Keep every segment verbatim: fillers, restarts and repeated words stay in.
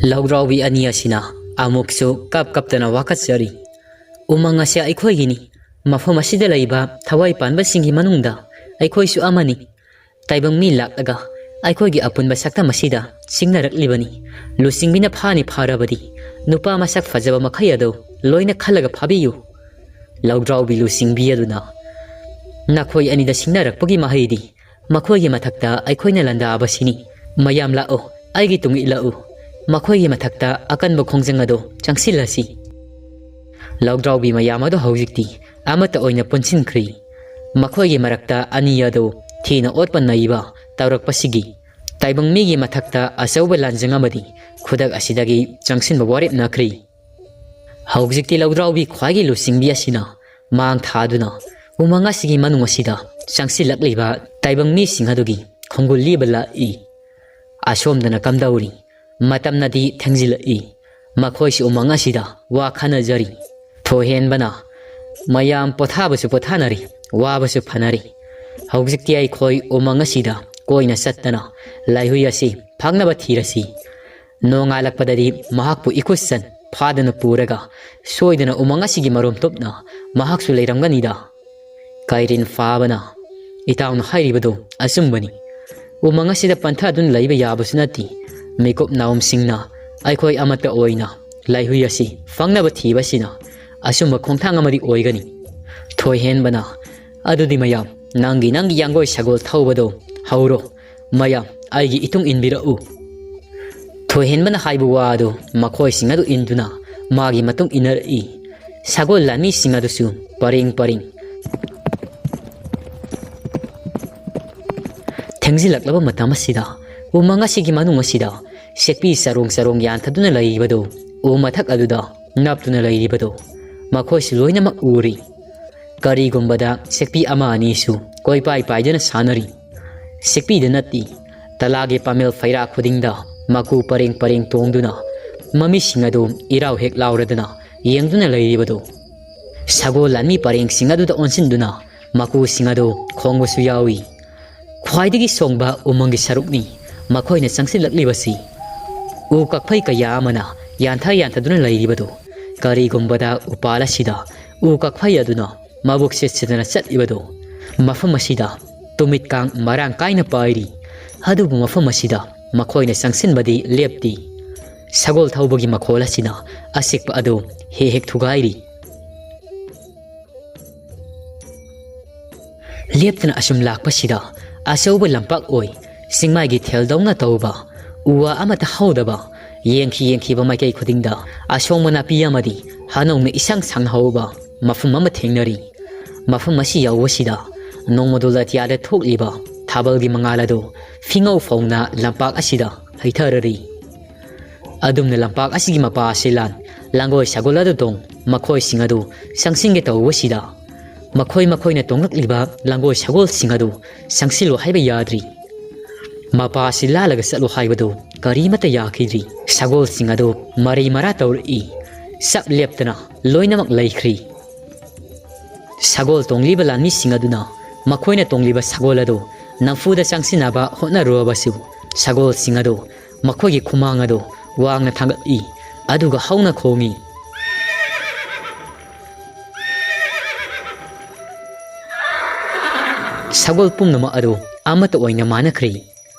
ꯂꯧꯗ꯭ꯔꯥꯎꯕꯤ ꯑꯅꯤ ꯑꯁꯤꯅ ꯑꯃꯨꯛꯁꯨ ꯀꯞ ꯀꯞꯇꯅ ꯋꯥꯀꯠꯆꯔꯤ꯫ "ꯎꯃꯪ ꯑꯁꯤ ꯑꯩꯈꯣꯏꯒꯤꯅꯤ꯫ ꯃꯐꯝ ꯑꯁꯤꯗ ꯂꯩꯕ ꯊꯋꯥꯏ ꯄꯥꯟꯕꯁꯤꯡꯒꯤ ꯃꯅꯨꯡꯗ ꯑꯩꯈꯣꯏꯁꯨ ꯑꯃꯅꯤ꯫ ꯇꯥꯏꯕꯪ ꯃꯤ ꯂꯥꯛꯂꯒ ꯑꯩꯈꯣꯏꯒꯤ ꯑꯄꯨꯟꯕ ꯁꯛꯇꯝ ꯑꯁꯤꯗ ꯆꯤꯡꯅꯔꯛꯂꯤꯕꯅꯤ꯫ ꯂꯨꯆꯤꯡꯕꯤꯅ ꯐꯥꯅꯤ ꯐꯥꯔꯕꯗꯤ ꯅꯨꯄꯥ ꯃꯁꯛ ꯐꯖꯕ ꯃꯈꯩ ꯑꯗꯨ ꯂꯣꯏꯅ ꯈꯜꯂꯒ ꯐꯥꯕꯤꯌꯨ꯫ ꯂꯧꯗ꯭ꯔꯥꯎꯕꯤ ꯂꯨꯆꯤꯡꯕꯤ ꯑꯗꯨꯅ ꯅꯈꯣꯏ ꯑꯅꯤꯗ ꯁꯤꯡꯅꯔꯛꯄꯒꯤ ꯃꯍꯩꯗꯤ ꯃꯈꯣꯏꯒꯤ ꯃꯊꯛꯇ ꯑꯩꯈꯣꯏꯅ ꯂꯥꯟꯗꯥꯕꯁꯤꯅꯤ꯫ ꯃꯌꯥꯝ ꯂꯥꯛꯎ, ꯑꯩꯒꯤ ꯇꯨꯡ ꯏꯜꯂꯛꯎ꯫ ꯃꯈꯣꯏꯒꯤ ꯃꯊꯛꯇ ꯑꯀꯟꯕ ꯈꯣꯡꯖꯪ ꯑꯗꯨ ꯆꯪꯁꯤꯜꯂꯁꯤ꯫" ꯂꯧꯗ꯭ꯔꯥꯎꯕꯤ ꯃꯌꯥꯝ ꯑꯗꯨ ꯍꯧꯖꯤꯛꯇꯤ ꯑꯃꯠꯇ ꯑꯣꯏꯅ ꯄꯨꯟꯁꯤꯟꯈ꯭ꯔꯤ꯫ ꯃꯈꯣꯏꯒꯤ ꯃꯔꯛꯇ ꯑꯅꯤ ꯑꯗꯨ ꯊꯤꯅ ꯑꯣꯠꯄ ꯅꯩꯕ ꯇꯧꯔꯛꯄꯁꯤꯒꯤ ꯇꯥꯏꯕꯪ ꯃꯤꯒꯤ ꯃꯊꯛꯇ ꯑꯆꯧꯕ ꯂꯥꯟꯖꯪ ꯑꯃꯗꯤ ꯈꯨꯗꯛ ꯑꯁꯤꯗꯒꯤ ꯆꯪꯁꯤꯟꯕ ꯋꯥꯔꯦꯞꯅꯈ꯭ꯔꯤ꯫ ꯍꯧꯖꯤꯛꯇꯤ ꯂꯧꯗ꯭ꯔꯥꯎꯕꯤ ꯈ꯭ꯋꯥꯏꯒꯤ ꯂꯨꯆꯤꯡꯕꯤ ꯑꯁꯤꯅ ꯃꯥꯡ ꯊꯥꯗꯨꯅ ꯎꯃꯪ ꯑꯁꯤꯒꯤ ꯃꯅꯨꯡ ꯑꯁꯤꯗ ꯆꯪꯁꯤꯜꯂꯛꯂꯤꯕ ꯇꯥꯏꯕꯪ ꯃꯤꯁꯤꯡ ꯑꯗꯨꯒꯤ ꯈꯣꯡꯒꯨꯜ ꯂꯤꯕ ꯂꯥꯛꯏ꯫ ꯑꯁꯣꯝꯗꯅ ꯀꯝꯗꯧꯔꯤ? ꯃꯇꯝꯅꯗꯤ ꯊꯦꯡꯖꯤꯜꯂꯛꯏ꯫ ꯃꯈꯣꯏꯁꯨ ꯎꯃꯪ ꯑꯁꯤꯗ ꯋꯥ ꯈꯟꯅꯖꯔꯤ꯫ ꯊꯣꯏꯍꯦꯟꯕꯅ, "ꯃꯌꯥꯝ ꯄꯣꯊꯥꯕꯁꯨ ꯄꯣꯊꯥꯅꯔꯤ, ꯋꯥꯕꯁꯨ ꯐꯅꯔꯤ꯫ ꯍꯧꯖꯤꯛꯇꯤ ꯑꯩꯈꯣꯏ ꯎꯃꯪ ꯑꯁꯤꯗ ꯀꯣꯏꯅ ꯆꯠꯇꯅ ꯂꯥꯏꯍꯨꯏ ꯑꯁꯤ ꯐꯪꯅꯕ ꯊꯤꯔꯁꯤ꯫ ꯅꯣꯡꯉꯥꯜꯂꯛꯄꯗꯗꯤ ꯃꯍꯥꯛꯄꯨ ꯏꯈꯨꯠꯁꯟ ꯐꯥꯗꯨꯅ ꯄꯨꯔꯒ ꯁꯣꯏꯗꯅ ꯎꯃꯪ ꯑꯁꯤꯒꯤ ꯃꯔꯣꯝ ꯇꯨꯞꯅ ꯃꯍꯥꯛꯁꯨ ꯂꯩꯔꯝꯒꯅꯤꯗ꯫" ꯀꯥꯏꯔꯦꯟ ꯐꯥꯕꯅ, "ꯏꯇꯥꯎꯅ ꯍꯥꯏꯔꯤꯕꯗꯨ ꯑꯆꯨꯝꯕꯅꯤ꯫ ꯎꯃꯪ ꯑꯁꯤꯗ ꯄꯟꯊꯗꯨꯅ ꯂꯩꯕ ꯌꯥꯕꯁꯨ ꯅꯠꯇꯦ꯫ ꯃꯤꯀꯨꯞ ꯅꯥꯎꯝꯁꯤꯡꯅ ꯑꯩꯈꯣꯏ ꯑꯃꯠꯇ ꯑꯣꯏꯅ ꯂꯥꯏꯍꯨꯏ ꯑꯁꯤ ꯐꯪꯅꯕ ꯊꯤꯕꯁꯤꯅ ꯑꯆꯨꯝꯕ ꯈꯣꯡꯊꯥꯡ ꯑꯃꯗꯤ ꯑꯣꯏꯒꯅꯤ꯫" ꯊꯣꯏꯍꯦꯟꯕꯅ, "ꯑꯗꯨꯗꯤ ꯃꯌꯥꯝ, ꯅꯪꯒꯤ ꯅꯪꯒꯤ ꯌꯥꯡꯒꯣꯏ ꯁꯒꯣꯜ ꯊꯧꯕꯗꯨ ꯍꯧꯔꯣ꯫ ꯃꯌꯥꯝ, ꯑꯩꯒꯤ ꯏꯇꯨꯡ ꯏꯟꯕꯤꯔꯛꯎ꯫" ꯊꯣꯏꯍꯦꯟꯕꯅ ꯍꯥꯏꯕ ꯋꯥ ꯑꯗꯨ ꯃꯈꯣꯏꯁꯤꯡ ꯑꯗꯨ ꯏꯟꯗꯨꯅ ꯃꯥꯒꯤ ꯃꯇꯨꯡ ꯏꯟꯅꯔꯛꯏ꯫ ꯁꯒꯣꯜ ꯂꯥꯟꯃꯤꯁꯤꯡ ꯑꯗꯨꯁꯨ ꯄꯔꯦꯡ ꯄꯔꯦꯡ꯫ ꯊꯦꯡꯖꯤꯜꯂꯛꯂꯕ ꯃꯇꯝ ꯑꯁꯤꯗ ꯎꯃꯪ ꯑꯁꯤꯒꯤ ꯃꯅꯨꯡ ꯑꯁꯤꯗ ꯁꯦꯛꯄꯤ ꯆꯔꯣꯡ ꯆꯔꯣꯡ ꯌꯥꯟꯊꯗꯨꯅ ꯂꯩꯔꯤꯕꯗꯨ, ꯎ ꯃꯊꯛ ꯑꯗꯨꯗ ꯅꯞꯇꯨꯅ ꯂꯩꯔꯤꯕꯗꯨ ꯃꯈꯣꯏꯁꯨ ꯂꯣꯏꯅꯃꯛ ꯎꯔꯤ꯫ ꯀꯔꯤꯒꯨꯝꯕꯗ ꯁꯦꯛꯄꯤ ꯑꯃ ꯑꯅꯤꯁꯨ ꯀꯣꯏꯄꯥꯏ ꯄꯥꯏꯗꯨꯅ ꯁꯥꯟꯅꯔꯤ꯫ ꯁꯦꯛꯄꯤꯗ ꯅꯠꯇꯦ, ꯇꯂꯥꯒꯤ ꯄꯥꯃꯦꯜ ꯐꯩꯔꯥ ꯈꯨꯗꯤꯡꯗ ꯃꯀꯨ ꯄꯔꯦꯡ ꯄꯔꯦꯡ ꯇꯣꯡꯗꯨꯅ ꯃꯃꯤꯁꯤꯡ ꯑꯗꯨ ꯏꯔꯥꯎ ꯍꯦꯛ ꯂꯥꯎꯔꯗꯅ ꯌꯦꯡꯗꯨꯅ ꯂꯩꯔꯤꯕꯗꯨ꯫ ꯁꯒꯣꯜ ꯂꯥꯟꯃꯤ ꯄꯔꯦꯡꯁꯤꯡ ꯑꯗꯨꯗ ꯑꯣꯟꯁꯤꯟꯗꯨꯅ ꯃꯀꯨꯁꯤꯡ ꯑꯗꯨ ꯈꯣꯡꯕꯁꯨ ꯌꯥꯎꯏ꯫ ꯈ꯭ꯋꯥꯏꯗꯒꯤ ꯁꯣꯡꯕ ꯎꯃꯪꯒꯤ ꯁꯔꯨꯛꯅꯤ ꯃꯈꯣꯏꯅ ꯆꯪꯁꯤꯜꯂꯛꯂꯤꯕꯁꯤ꯫ ꯎ ꯀꯛꯐꯩ ꯀꯌꯥ ꯑꯃꯅ ꯌꯥꯟꯊ ꯌꯥꯟꯊꯗꯨꯅ ꯂꯩꯔꯤꯕꯗꯨ, ꯀꯔꯤꯒꯨꯝꯕꯗ ꯎꯄꯥꯜ ꯑꯁꯤꯗ ꯎ ꯀꯛꯐꯩ ꯑꯗꯨꯅ ꯃꯕꯨꯛ ꯁꯤꯠ ꯁꯤꯠꯇꯅ ꯆꯠꯂꯤꯕꯗꯨ, ꯃꯐꯝ ꯑꯁꯤꯗ ꯇꯨꯃꯤꯠ ꯀꯥꯡ ꯃꯔꯥꯡ ꯀꯥꯏꯅ ꯄꯥꯏꯔꯤ꯫ ꯑꯗꯨꯕꯨ ꯃꯐꯝ ꯑꯁꯤꯗ ꯃꯈꯣꯏꯅ ꯆꯪꯁꯤꯟꯕꯗꯤ ꯂꯦꯞꯇꯦ꯫ ꯁꯒꯣꯜ ꯊꯧꯕꯒꯤ ꯃꯈꯣꯜ ꯑꯁꯤꯅ ꯑꯆꯤꯛꯄ ꯑꯗꯨ ꯍꯦꯛ ꯍꯦꯛ ꯊꯨꯒꯥꯏꯔꯤ꯫ ꯂꯦꯞꯇꯅ ꯑꯁꯨꯝ ꯂꯥꯛꯄꯁꯤꯗ ꯑꯆꯧꯕ ꯂꯝꯄꯥꯛ ꯑꯣꯏ, ꯆꯤꯡꯃꯥꯏꯒꯤ ꯊꯦꯜꯗꯧꯅ ꯇꯧꯕ, ꯎ ꯋꯥ ꯑꯃꯠꯇ ꯍꯧꯗꯕ, ꯌꯦꯡꯈꯤ ꯌꯦꯡꯈꯤꯕ ꯃꯥꯏꯀꯩ ꯈꯨꯗꯤꯡꯗ ꯑꯁꯣꯡꯕ ꯅꯥꯄꯤ ꯑꯃꯗꯤ ꯍꯅꯧꯅ ꯏꯁꯪ ꯁꯪꯅ ꯍꯧꯕ ꯃꯐꯝ ꯑꯃ ꯊꯦꯡꯅꯔꯤ꯫ ꯃꯐꯝ ꯑꯁꯤ ꯌꯧꯕꯁꯤꯗ ꯅꯣꯡꯃꯗꯣꯜ ꯑꯇꯤꯌꯥꯗ ꯊꯣꯛꯂꯤꯕ ꯊꯥꯕꯜꯒꯤ ꯃꯉꯥꯜ ꯑꯗꯨ ꯐꯤꯉꯧ ꯐꯧꯅ ꯂꯝꯄꯥꯛ ꯑꯁꯤꯗ ꯍꯩꯊꯔꯔꯤ꯫ ꯑꯗꯨꯝꯅ ꯂꯝꯄꯥꯛ ꯑꯁꯤꯒꯤ ꯃꯄꯥ ꯑꯁꯤ ꯂꯥꯟ, ꯂꯥꯡꯒꯣꯏ ꯁꯒꯣꯜ ꯑꯗꯨ ꯇꯣꯡ, ꯃꯈꯣꯏꯁꯤꯡ ꯑꯗꯨ ꯆꯪꯁꯤꯟꯒꯦ ꯇꯧꯕꯁꯤꯗ, ꯃꯈꯣꯏ ꯃꯈꯣꯏꯅ ꯇꯣꯡꯂꯛꯂꯤꯕ ꯂꯥꯡꯒꯣꯏ ꯁꯒꯣꯜꯁꯤꯡ ꯑꯗꯨ ꯆꯪꯁꯤꯜꯂꯨ ꯍꯥꯏꯕ ꯌꯥꯗ꯭ꯔꯤ꯫ ꯃꯄꯥ ꯑꯁꯤ ꯂꯥꯜꯂꯒ ꯆꯠꯂꯨ ꯍꯥꯏꯕꯗꯨ ꯀꯔꯤꯃꯠꯇ ꯌꯥꯈꯤꯗ꯭ꯔꯤ꯫ ꯁꯒꯣꯜꯁꯤꯡ ꯑꯗꯨ ꯃꯔꯩ ꯃꯔꯥ ꯇꯧꯔꯛꯏ꯫ ꯆꯞ ꯂꯦꯞꯇꯅ ꯂꯣꯏꯅꯃꯛ ꯂꯩꯈ꯭ꯔꯤ꯫ ꯁꯒꯣꯜ ꯇꯣꯡꯂꯤꯕ ꯂꯥꯟꯃꯤꯁꯤꯡ ꯑꯗꯨꯅ ꯃꯈꯣꯏꯅ ꯇꯣꯡꯂꯤꯕ ꯁꯒꯣꯜ ꯑꯗꯨ ꯅꯝꯐꯨꯗ ꯆꯪꯁꯤꯟꯅꯕ ꯍꯣꯠꯅꯔꯨꯔꯕꯁꯨ, ꯁꯒꯣꯜꯁꯤꯡ ꯑꯗꯨ ꯃꯈꯣꯏꯒꯤ ꯈꯨꯃꯥꯡ ꯑꯗꯨ ꯋꯥꯡꯅ ꯊꯥꯡꯒꯠꯂꯤ, ꯑꯗꯨꯒ ꯍꯧꯅ ꯈꯣꯡꯏ꯫ ꯁꯒꯣꯜ ꯄꯨꯝꯅꯃꯛ ꯑꯗꯨ ꯑꯃꯠꯇ ꯑꯣꯏꯅ ꯃꯥꯟꯅꯈ꯭ꯔꯦ꯫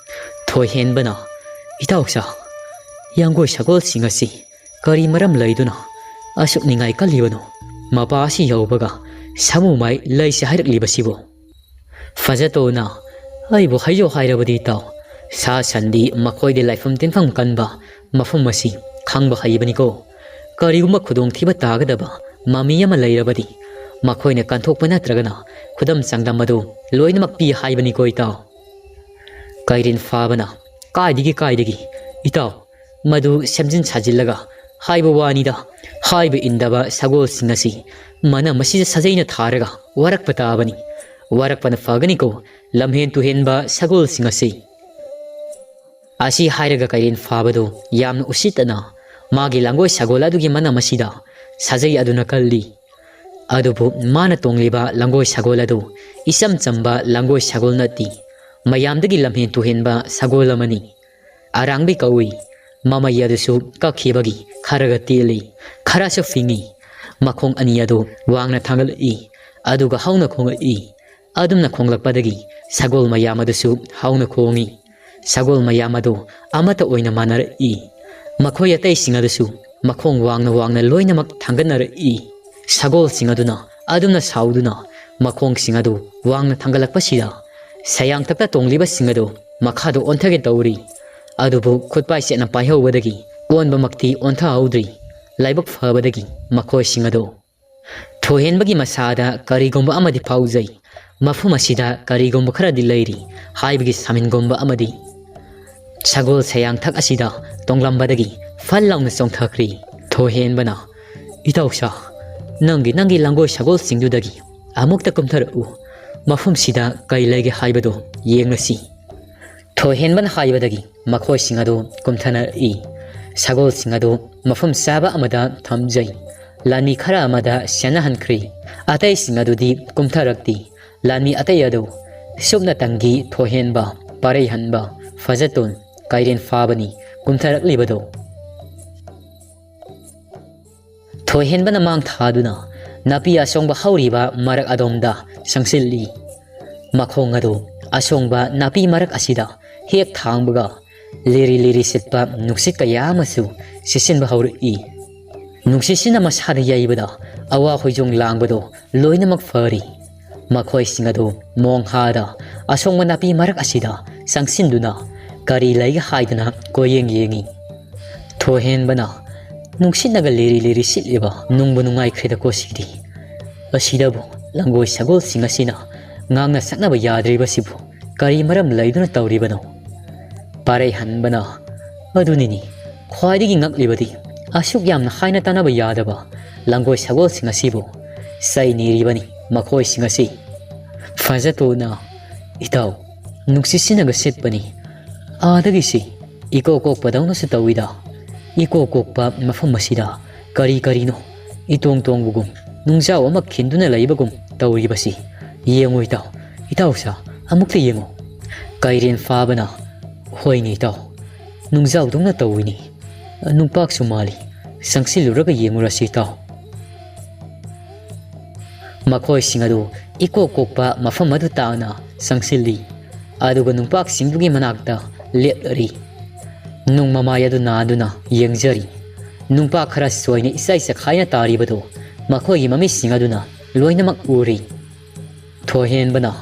ꯊꯣꯏꯍꯦꯟꯕꯅ, "ꯏꯇꯥꯎꯁꯥ, ꯌꯥꯡꯒꯣꯏ ꯁꯒꯣꯜꯁꯤꯡ ꯑꯁꯤ ꯀꯔꯤ ꯃꯔꯝ ꯂꯩꯗꯨꯅ ꯑꯁꯨꯛ ꯅꯤꯡꯉꯥꯏ ꯀꯜꯂꯤꯕꯅꯣ? ꯃꯄꯥ ꯑꯁꯤ ꯌꯧꯕꯒ ꯁꯥꯃꯨ ꯃꯥꯏ ꯂꯩꯁꯦ ꯍꯥꯏꯔꯛꯂꯤꯕꯁꯤꯕꯨ?" ꯐꯖꯇꯣꯅ, "ꯑꯩꯕꯨ ꯍꯥꯏꯖꯧ ꯍꯥꯏꯔꯕꯗꯤ ꯏꯇꯥꯎ, ꯁꯥ ꯁꯟꯗꯤ ꯃꯈꯣꯏꯗꯤ ꯂꯥꯏꯐꯝ ꯇꯤꯟꯐꯝ ꯀꯟꯕ ꯃꯐꯝ ꯑꯁꯤ ꯈꯪꯕ ꯍꯩꯕꯅꯤꯀꯣ꯫ ꯀꯔꯤꯒꯨꯝꯕ ꯈꯨꯗꯣꯡꯊꯤꯕ ꯇꯥꯒꯗꯕ ꯃꯃꯤ ꯑꯃ ꯂꯩꯔꯕꯗꯤ ꯃꯈꯣꯏꯅ ꯀꯟꯊꯣꯛꯄ ꯅꯠꯇ꯭ꯔꯒꯅ ꯈꯨꯗꯝ ꯆꯥꯡꯗꯝ ꯑꯗꯨ ꯂꯣꯏꯅꯃꯛ ꯄꯤ ꯍꯥꯏꯕꯅꯤꯀꯣ ꯏꯇꯥꯎ꯫" ꯀꯩꯔꯦꯟ ꯐꯥꯕꯅ, "ꯀꯥꯏꯗꯒꯤ, ꯀꯥꯏꯗꯒꯤ? ꯏꯇꯥꯎ, ꯃꯗꯨ ꯁꯦꯝꯖꯤꯟ ꯁꯥꯖꯤꯜꯂꯒ ꯍꯥꯏꯕ ꯋꯥꯅꯤꯗ꯫ ꯍꯥꯏꯕ ꯏꯟꯗꯕ ꯁꯒꯣꯜꯁꯤꯡ ꯑꯁꯤ ꯃꯅꯝ ꯑꯁꯤꯗ ꯁꯥꯖꯩꯅ ꯊꯥꯔꯒ ꯋꯥꯔꯛꯄ ꯇꯥꯕꯅꯤ꯫ ꯋꯥꯔꯛꯄꯅ ꯐꯒꯅꯤꯀꯣ, ꯂꯝꯍꯦꯟ ꯇꯨꯍꯦꯟꯕ ꯁꯒꯣꯜꯁꯤꯡ ꯑꯁꯤ꯫" ꯑꯁꯤ ꯍꯥꯏꯔꯒ ꯀꯩꯔꯦꯟ ꯐꯥꯕꯗꯨ ꯌꯥꯝꯅ ꯎꯁꯤꯠꯇꯅ ꯃꯥꯒꯤ ꯂꯥꯡꯒꯣꯏ ꯁꯒꯣꯜ ꯑꯗꯨꯒꯤ ꯃꯅꯝ ꯑꯁꯤꯗ ꯁꯥꯖꯩ ꯑꯗꯨꯅ ꯀꯜꯂꯤ꯫ ꯑꯗꯨꯕꯨ ꯃꯥꯅ ꯇꯣꯡꯂꯤꯕ ꯂꯥꯡꯒꯣꯏ ꯁꯒꯣꯜ ꯑꯗꯨ ꯏꯆꯝ ꯆꯝꯕ ꯂꯥꯡꯒꯣꯏ ꯁꯒꯣꯜ ꯅꯠꯇꯦ꯫ ꯃꯌꯥꯝꯗꯒꯤ ꯂꯝꯍꯦꯟ ꯇꯨꯍꯦꯟꯕ ꯁꯒꯣꯜ ꯑꯃꯅꯤ꯫ ꯑꯔꯥꯡꯕꯤ ꯀꯧꯏ꯫ ꯃꯃꯩ ꯑꯗꯨꯁꯨ ꯀꯛꯈꯤꯕꯒꯤ ꯈꯔꯒ ꯇꯦꯜꯂꯤ, ꯈꯔꯁꯨ ꯐꯤꯡꯉꯤ꯫ ꯃꯈꯣꯡ ꯑꯅꯤ ꯑꯗꯨ ꯋꯥꯡꯅ ꯊꯥꯡꯒꯠꯂꯛꯏ, ꯑꯗꯨꯒ ꯍꯧꯅ ꯈꯣꯡꯂꯛꯏ꯫ ꯑꯗꯨꯝꯅ ꯈꯣꯡꯂꯛꯄꯗꯒꯤ ꯁꯒꯣꯜ ꯃꯌꯥꯝ ꯑꯗꯨꯁꯨ ꯍꯧꯅ ꯈꯣꯡꯏ꯫ ꯁꯒꯣꯜ ꯃꯌꯥꯝ ꯑꯗꯨ ꯑꯃꯠꯇ ꯑꯣꯏꯅ ꯃꯥꯟꯅꯔꯛꯏ꯫ ꯃꯈꯣꯏ ꯑꯇꯩꯁꯤꯡ ꯑꯗꯨꯁꯨ ꯃꯈꯣꯡ ꯋꯥꯡꯅ ꯋꯥꯡꯅ ꯂꯣꯏꯅꯃꯛ ꯊꯥꯡꯒꯠꯅꯔꯛꯏ꯫ ꯁꯒꯣꯜꯁꯤꯡ ꯑꯗꯨꯅ ꯑꯗꯨꯝꯅ ꯁꯥꯎꯗꯨꯅ ꯃꯈꯣꯡꯁꯤꯡ ꯑꯗꯨ ꯋꯥꯡꯅ ꯊꯥꯡꯒꯠꯂꯛꯄꯁꯤꯗ ꯁꯌꯥꯡꯊꯛꯇ ꯇꯣꯡꯂꯤꯕꯁꯤꯡ ꯑꯗꯨ ꯃꯈꯥꯗ ꯑꯣꯟꯊꯒꯦ ꯇꯧꯔꯤ꯫ ꯑꯗꯨꯕꯨ ꯈꯨꯠꯄꯥꯏ ꯆꯦꯠꯅ ꯄꯥꯏꯍꯧꯕꯗꯒꯤ ꯑꯣꯟꯕꯃꯛꯇꯤ ꯑꯣꯟꯊꯍꯧꯗ꯭ꯔꯤ꯫ ꯂꯥꯏꯕꯛ ꯐꯕꯗꯒꯤ ꯃꯈꯣꯏꯁꯤꯡ ꯑꯗꯨ ꯊꯣꯏꯍꯦꯟꯕꯒꯤ ꯃꯁꯥꯗ ꯀꯔꯤꯒꯨꯝꯕ ꯑꯃꯗꯤ ꯐꯥꯎꯖꯩ꯫ ꯃꯐꯝ ꯑꯁꯤꯗ ꯀꯔꯤꯒꯨꯝꯕ ꯈꯔꯗꯤ ꯂꯩꯔꯤ ꯍꯥꯏꯕꯒꯤ ꯁꯥꯃꯤꯟꯒꯨꯝꯕ ꯑꯃꯗꯤ ꯁꯒꯣꯜ ꯁꯌꯥꯡꯊꯛ ꯑꯁꯤꯗ ꯇꯣꯡꯂꯝꯕꯗꯒꯤ ꯐꯜ ꯂꯥꯎꯅ ꯆꯣꯡꯊꯈ꯭ꯔꯤ꯫ ꯊꯣꯏꯍꯦꯟꯕꯅ, "ꯏꯇꯥꯎꯁꯥ, ꯅꯪꯒꯤ, ꯅꯪꯒꯤ ꯂꯪꯒꯣꯏ ꯁꯒꯣꯜꯁꯤꯡꯗꯨꯗꯒꯤ ꯑꯃꯨꯛꯇ ꯀꯨꯝꯊꯔꯛꯎ꯫ ꯃꯐꯝꯁꯤꯗ ꯀꯩ ꯂꯩꯒꯦ ꯍꯥꯏꯕꯗꯨ ꯌꯦꯡꯂꯁꯤ꯫" ꯊꯣꯏꯍꯦꯟꯕꯅ ꯍꯥꯏꯕꯗꯒꯤ ꯃꯈꯣꯏꯁꯤꯡ ꯑꯗꯨ ꯀꯨꯝꯊꯅꯔꯛꯏ꯫ ꯁꯒꯣꯜꯁꯤꯡ ꯑꯗꯨ ꯃꯐꯝ ꯆꯥꯕ ꯑꯃꯗ ꯊꯝꯖꯩ꯫ ꯂꯥꯟꯃꯤ ꯈꯔ ꯑꯃꯗ ꯁꯦꯟꯅꯍꯟꯈ꯭ꯔꯤ꯫ ꯑꯇꯩꯁꯤꯡ ꯑꯗꯨꯗꯤ ꯀꯨꯝꯊꯔꯛꯇꯦ꯫ ꯂꯥꯟꯃꯤ ꯑꯇꯩ ꯑꯗꯨ ꯁꯨꯞꯅꯇꯪꯒꯤ ꯊꯣꯏꯍꯦꯟꯕ, ꯄꯥꯔꯩꯍꯟꯕ, ꯐꯖꯇꯣꯟ, ꯀꯩꯔꯦꯟ ꯐꯥꯕꯅꯤ ꯀꯨꯝꯊꯔꯛꯂꯤꯕꯗꯨ꯫ ꯊꯣꯏꯍꯦꯟꯕꯅ ꯃꯥꯡ ꯊꯥꯗꯨꯅ ꯅꯥꯄꯤ ꯑꯁꯣꯡꯕ ꯍꯧꯔꯤꯕ ꯃꯔꯛ ꯑꯗꯣꯝꯗ ꯆꯪꯁꯤꯜꯂꯤ꯫ ꯃꯈꯣꯡ ꯑꯗꯨ ꯑꯁꯣꯡꯕ ꯅꯥꯄꯤ ꯃꯔꯛ ꯑꯁꯤꯗ ꯍꯦꯛ ꯊꯥꯡꯕꯒ, ꯂꯤꯔꯤ ꯂꯤꯔꯤ ꯁꯤꯠꯄ ꯅꯨꯡꯁꯤꯠ ꯀꯌꯥ ꯑꯃꯁꯨ ꯁꯤꯠꯆꯤꯟꯕ ꯍꯧꯔꯛꯏ꯫ ꯅꯨꯡꯁꯤꯠꯁꯤꯅ ꯃꯁꯥꯗ ꯌꯩꯕꯗ ꯑꯋꯥ ꯍꯣꯏꯖꯣꯡ ꯂꯥꯡꯕꯗꯣ ꯂꯣꯏꯅꯃꯛ ꯐꯔꯤ꯫ ꯃꯈꯣꯏꯁꯤꯡ ꯑꯗꯨ ꯃꯣꯡꯍꯥꯗ ꯑꯁꯣꯡꯕ ꯅꯥꯄꯤ ꯃꯔꯛ ꯑꯁꯤꯗ ꯆꯪꯁꯤꯟꯗꯨꯅ ꯀꯔꯤ ꯂꯩꯒꯦ ꯍꯥꯏꯗꯅ ꯀꯣꯏꯌꯦꯡ ꯌꯦꯡꯉꯤ꯫ ꯊꯣꯏꯍꯦꯟꯕꯅ, "ꯅꯨꯡꯁꯤꯠꯅꯒ ꯂꯤꯔꯤ ꯂꯤꯔꯤ ꯁꯤꯠꯂꯤꯕ, ꯅꯨꯡꯕꯨ ꯅꯨꯡꯉꯥꯏꯈ꯭ꯔꯦꯗꯀꯣ ꯁꯤꯗꯤ꯫ ꯑꯁꯤꯗꯕꯨ ꯂꯪꯒꯣꯏ ꯁꯒꯣꯜꯁꯤꯡ ꯑꯁꯤꯅ ꯉꯥꯡꯅ ꯁꯛꯅꯕ ꯌꯥꯗ꯭ꯔꯤꯕꯁꯤꯕꯨ ꯀꯔꯤ ꯃꯔꯝ ꯂꯩꯗꯨꯅ ꯇꯧꯔꯤꯕꯅꯣ?" ꯄꯥꯔꯩꯍꯟꯕꯅ, "ꯑꯗꯨꯅꯤꯅꯤ, ꯈ꯭ꯋꯥꯏꯗꯒꯤ ꯉꯛꯂꯤꯕꯗꯤ ꯑꯁꯨꯛ ꯌꯥꯝꯅ ꯍꯥꯏꯅ ꯇꯥꯅꯕ ꯌꯥꯗꯕ ꯂꯪꯒꯣꯏ ꯁꯒꯣꯜꯁꯤꯡ ꯑꯁꯤꯕꯨ ꯆꯩ ꯅꯤꯔꯤꯕꯅꯤ ꯃꯈꯣꯏꯁꯤꯡ ꯑꯁꯤ꯫" ꯐꯖꯇꯣꯟꯅ, "ꯏꯇꯥꯎ, ꯅꯨꯡꯁꯤꯠꯁꯤꯅꯒ ꯁꯤꯠꯄꯅꯤ꯫ ꯑꯥꯗꯒꯤꯁꯤ ꯏꯀꯣꯛ ꯀꯣꯛꯄꯗꯧꯅꯁꯨ ꯇꯧꯏꯗ꯫ ꯏꯀꯣꯛ ꯀꯣꯛꯄ ꯃꯐꯝ ꯑꯁꯤꯗ ꯀꯔꯤ ꯀꯔꯤꯅꯣ ꯏꯇꯣꯡ ꯇꯣꯡꯕꯒꯨꯝ, ꯅꯨꯡꯖꯥꯎ ꯑꯃ ꯈꯤꯟꯗꯨꯅ ꯂꯩꯕꯒꯨꯝ ꯇꯧꯔꯤꯕꯁꯤ꯫ ꯌꯦꯡꯉꯨ ꯏꯇꯥꯎ, ꯏꯇꯥꯎꯁꯥ, ꯑꯃꯨꯛꯇ ꯌꯦꯡꯉꯨ꯫" ꯀꯩꯔꯦꯟ ꯐꯥꯕꯅ, "ꯍꯣꯏꯅꯦ ꯏꯇꯥꯎ, ꯅꯨꯡꯖꯥꯎꯗꯧꯅ ꯇꯧꯏꯅꯤ꯫ ꯅꯨꯡꯄꯥꯛꯁꯨ ꯃꯥꯜꯂꯤ꯫ ꯆꯪꯁꯤꯜꯂꯨꯔꯒ ꯌꯦꯡꯉꯨꯔꯁꯤ, ꯏꯇꯥꯎ꯫ ꯃꯈꯣꯏꯁꯤꯡ ꯑꯗꯨ ꯏꯀꯣꯛ ꯀꯣꯛꯄ ꯃꯐꯝ ꯑꯗꯨ ꯇꯥꯅ ꯆꯪꯁꯤꯜꯂꯤ꯫ ꯑꯗꯨꯒ ꯅꯨꯡꯄꯥꯛꯁꯤꯡꯗꯨꯒꯤ ꯃꯅꯥꯛꯇ ꯂꯦꯞꯂꯔꯤ꯫ ꯅꯨꯡ ꯃꯃꯥꯏ ꯑꯗꯨ ꯅꯥꯗꯨꯅ ꯌꯦꯡꯖꯔꯤ꯫ ꯅꯨꯡꯄꯥꯛ ꯈꯔ ꯆꯣꯏꯅ ꯏꯆꯥꯏ ꯆꯈꯥꯏꯅ ꯇꯥꯔꯤꯕꯗꯨ ꯃꯈꯣꯏꯒꯤ ꯃꯃꯤꯠꯁꯤꯡ ꯑꯗꯨꯅ ꯂꯣꯏꯅꯃꯛ ꯎꯔꯤ꯫ ꯊꯣꯏꯍꯦꯟꯕꯅ,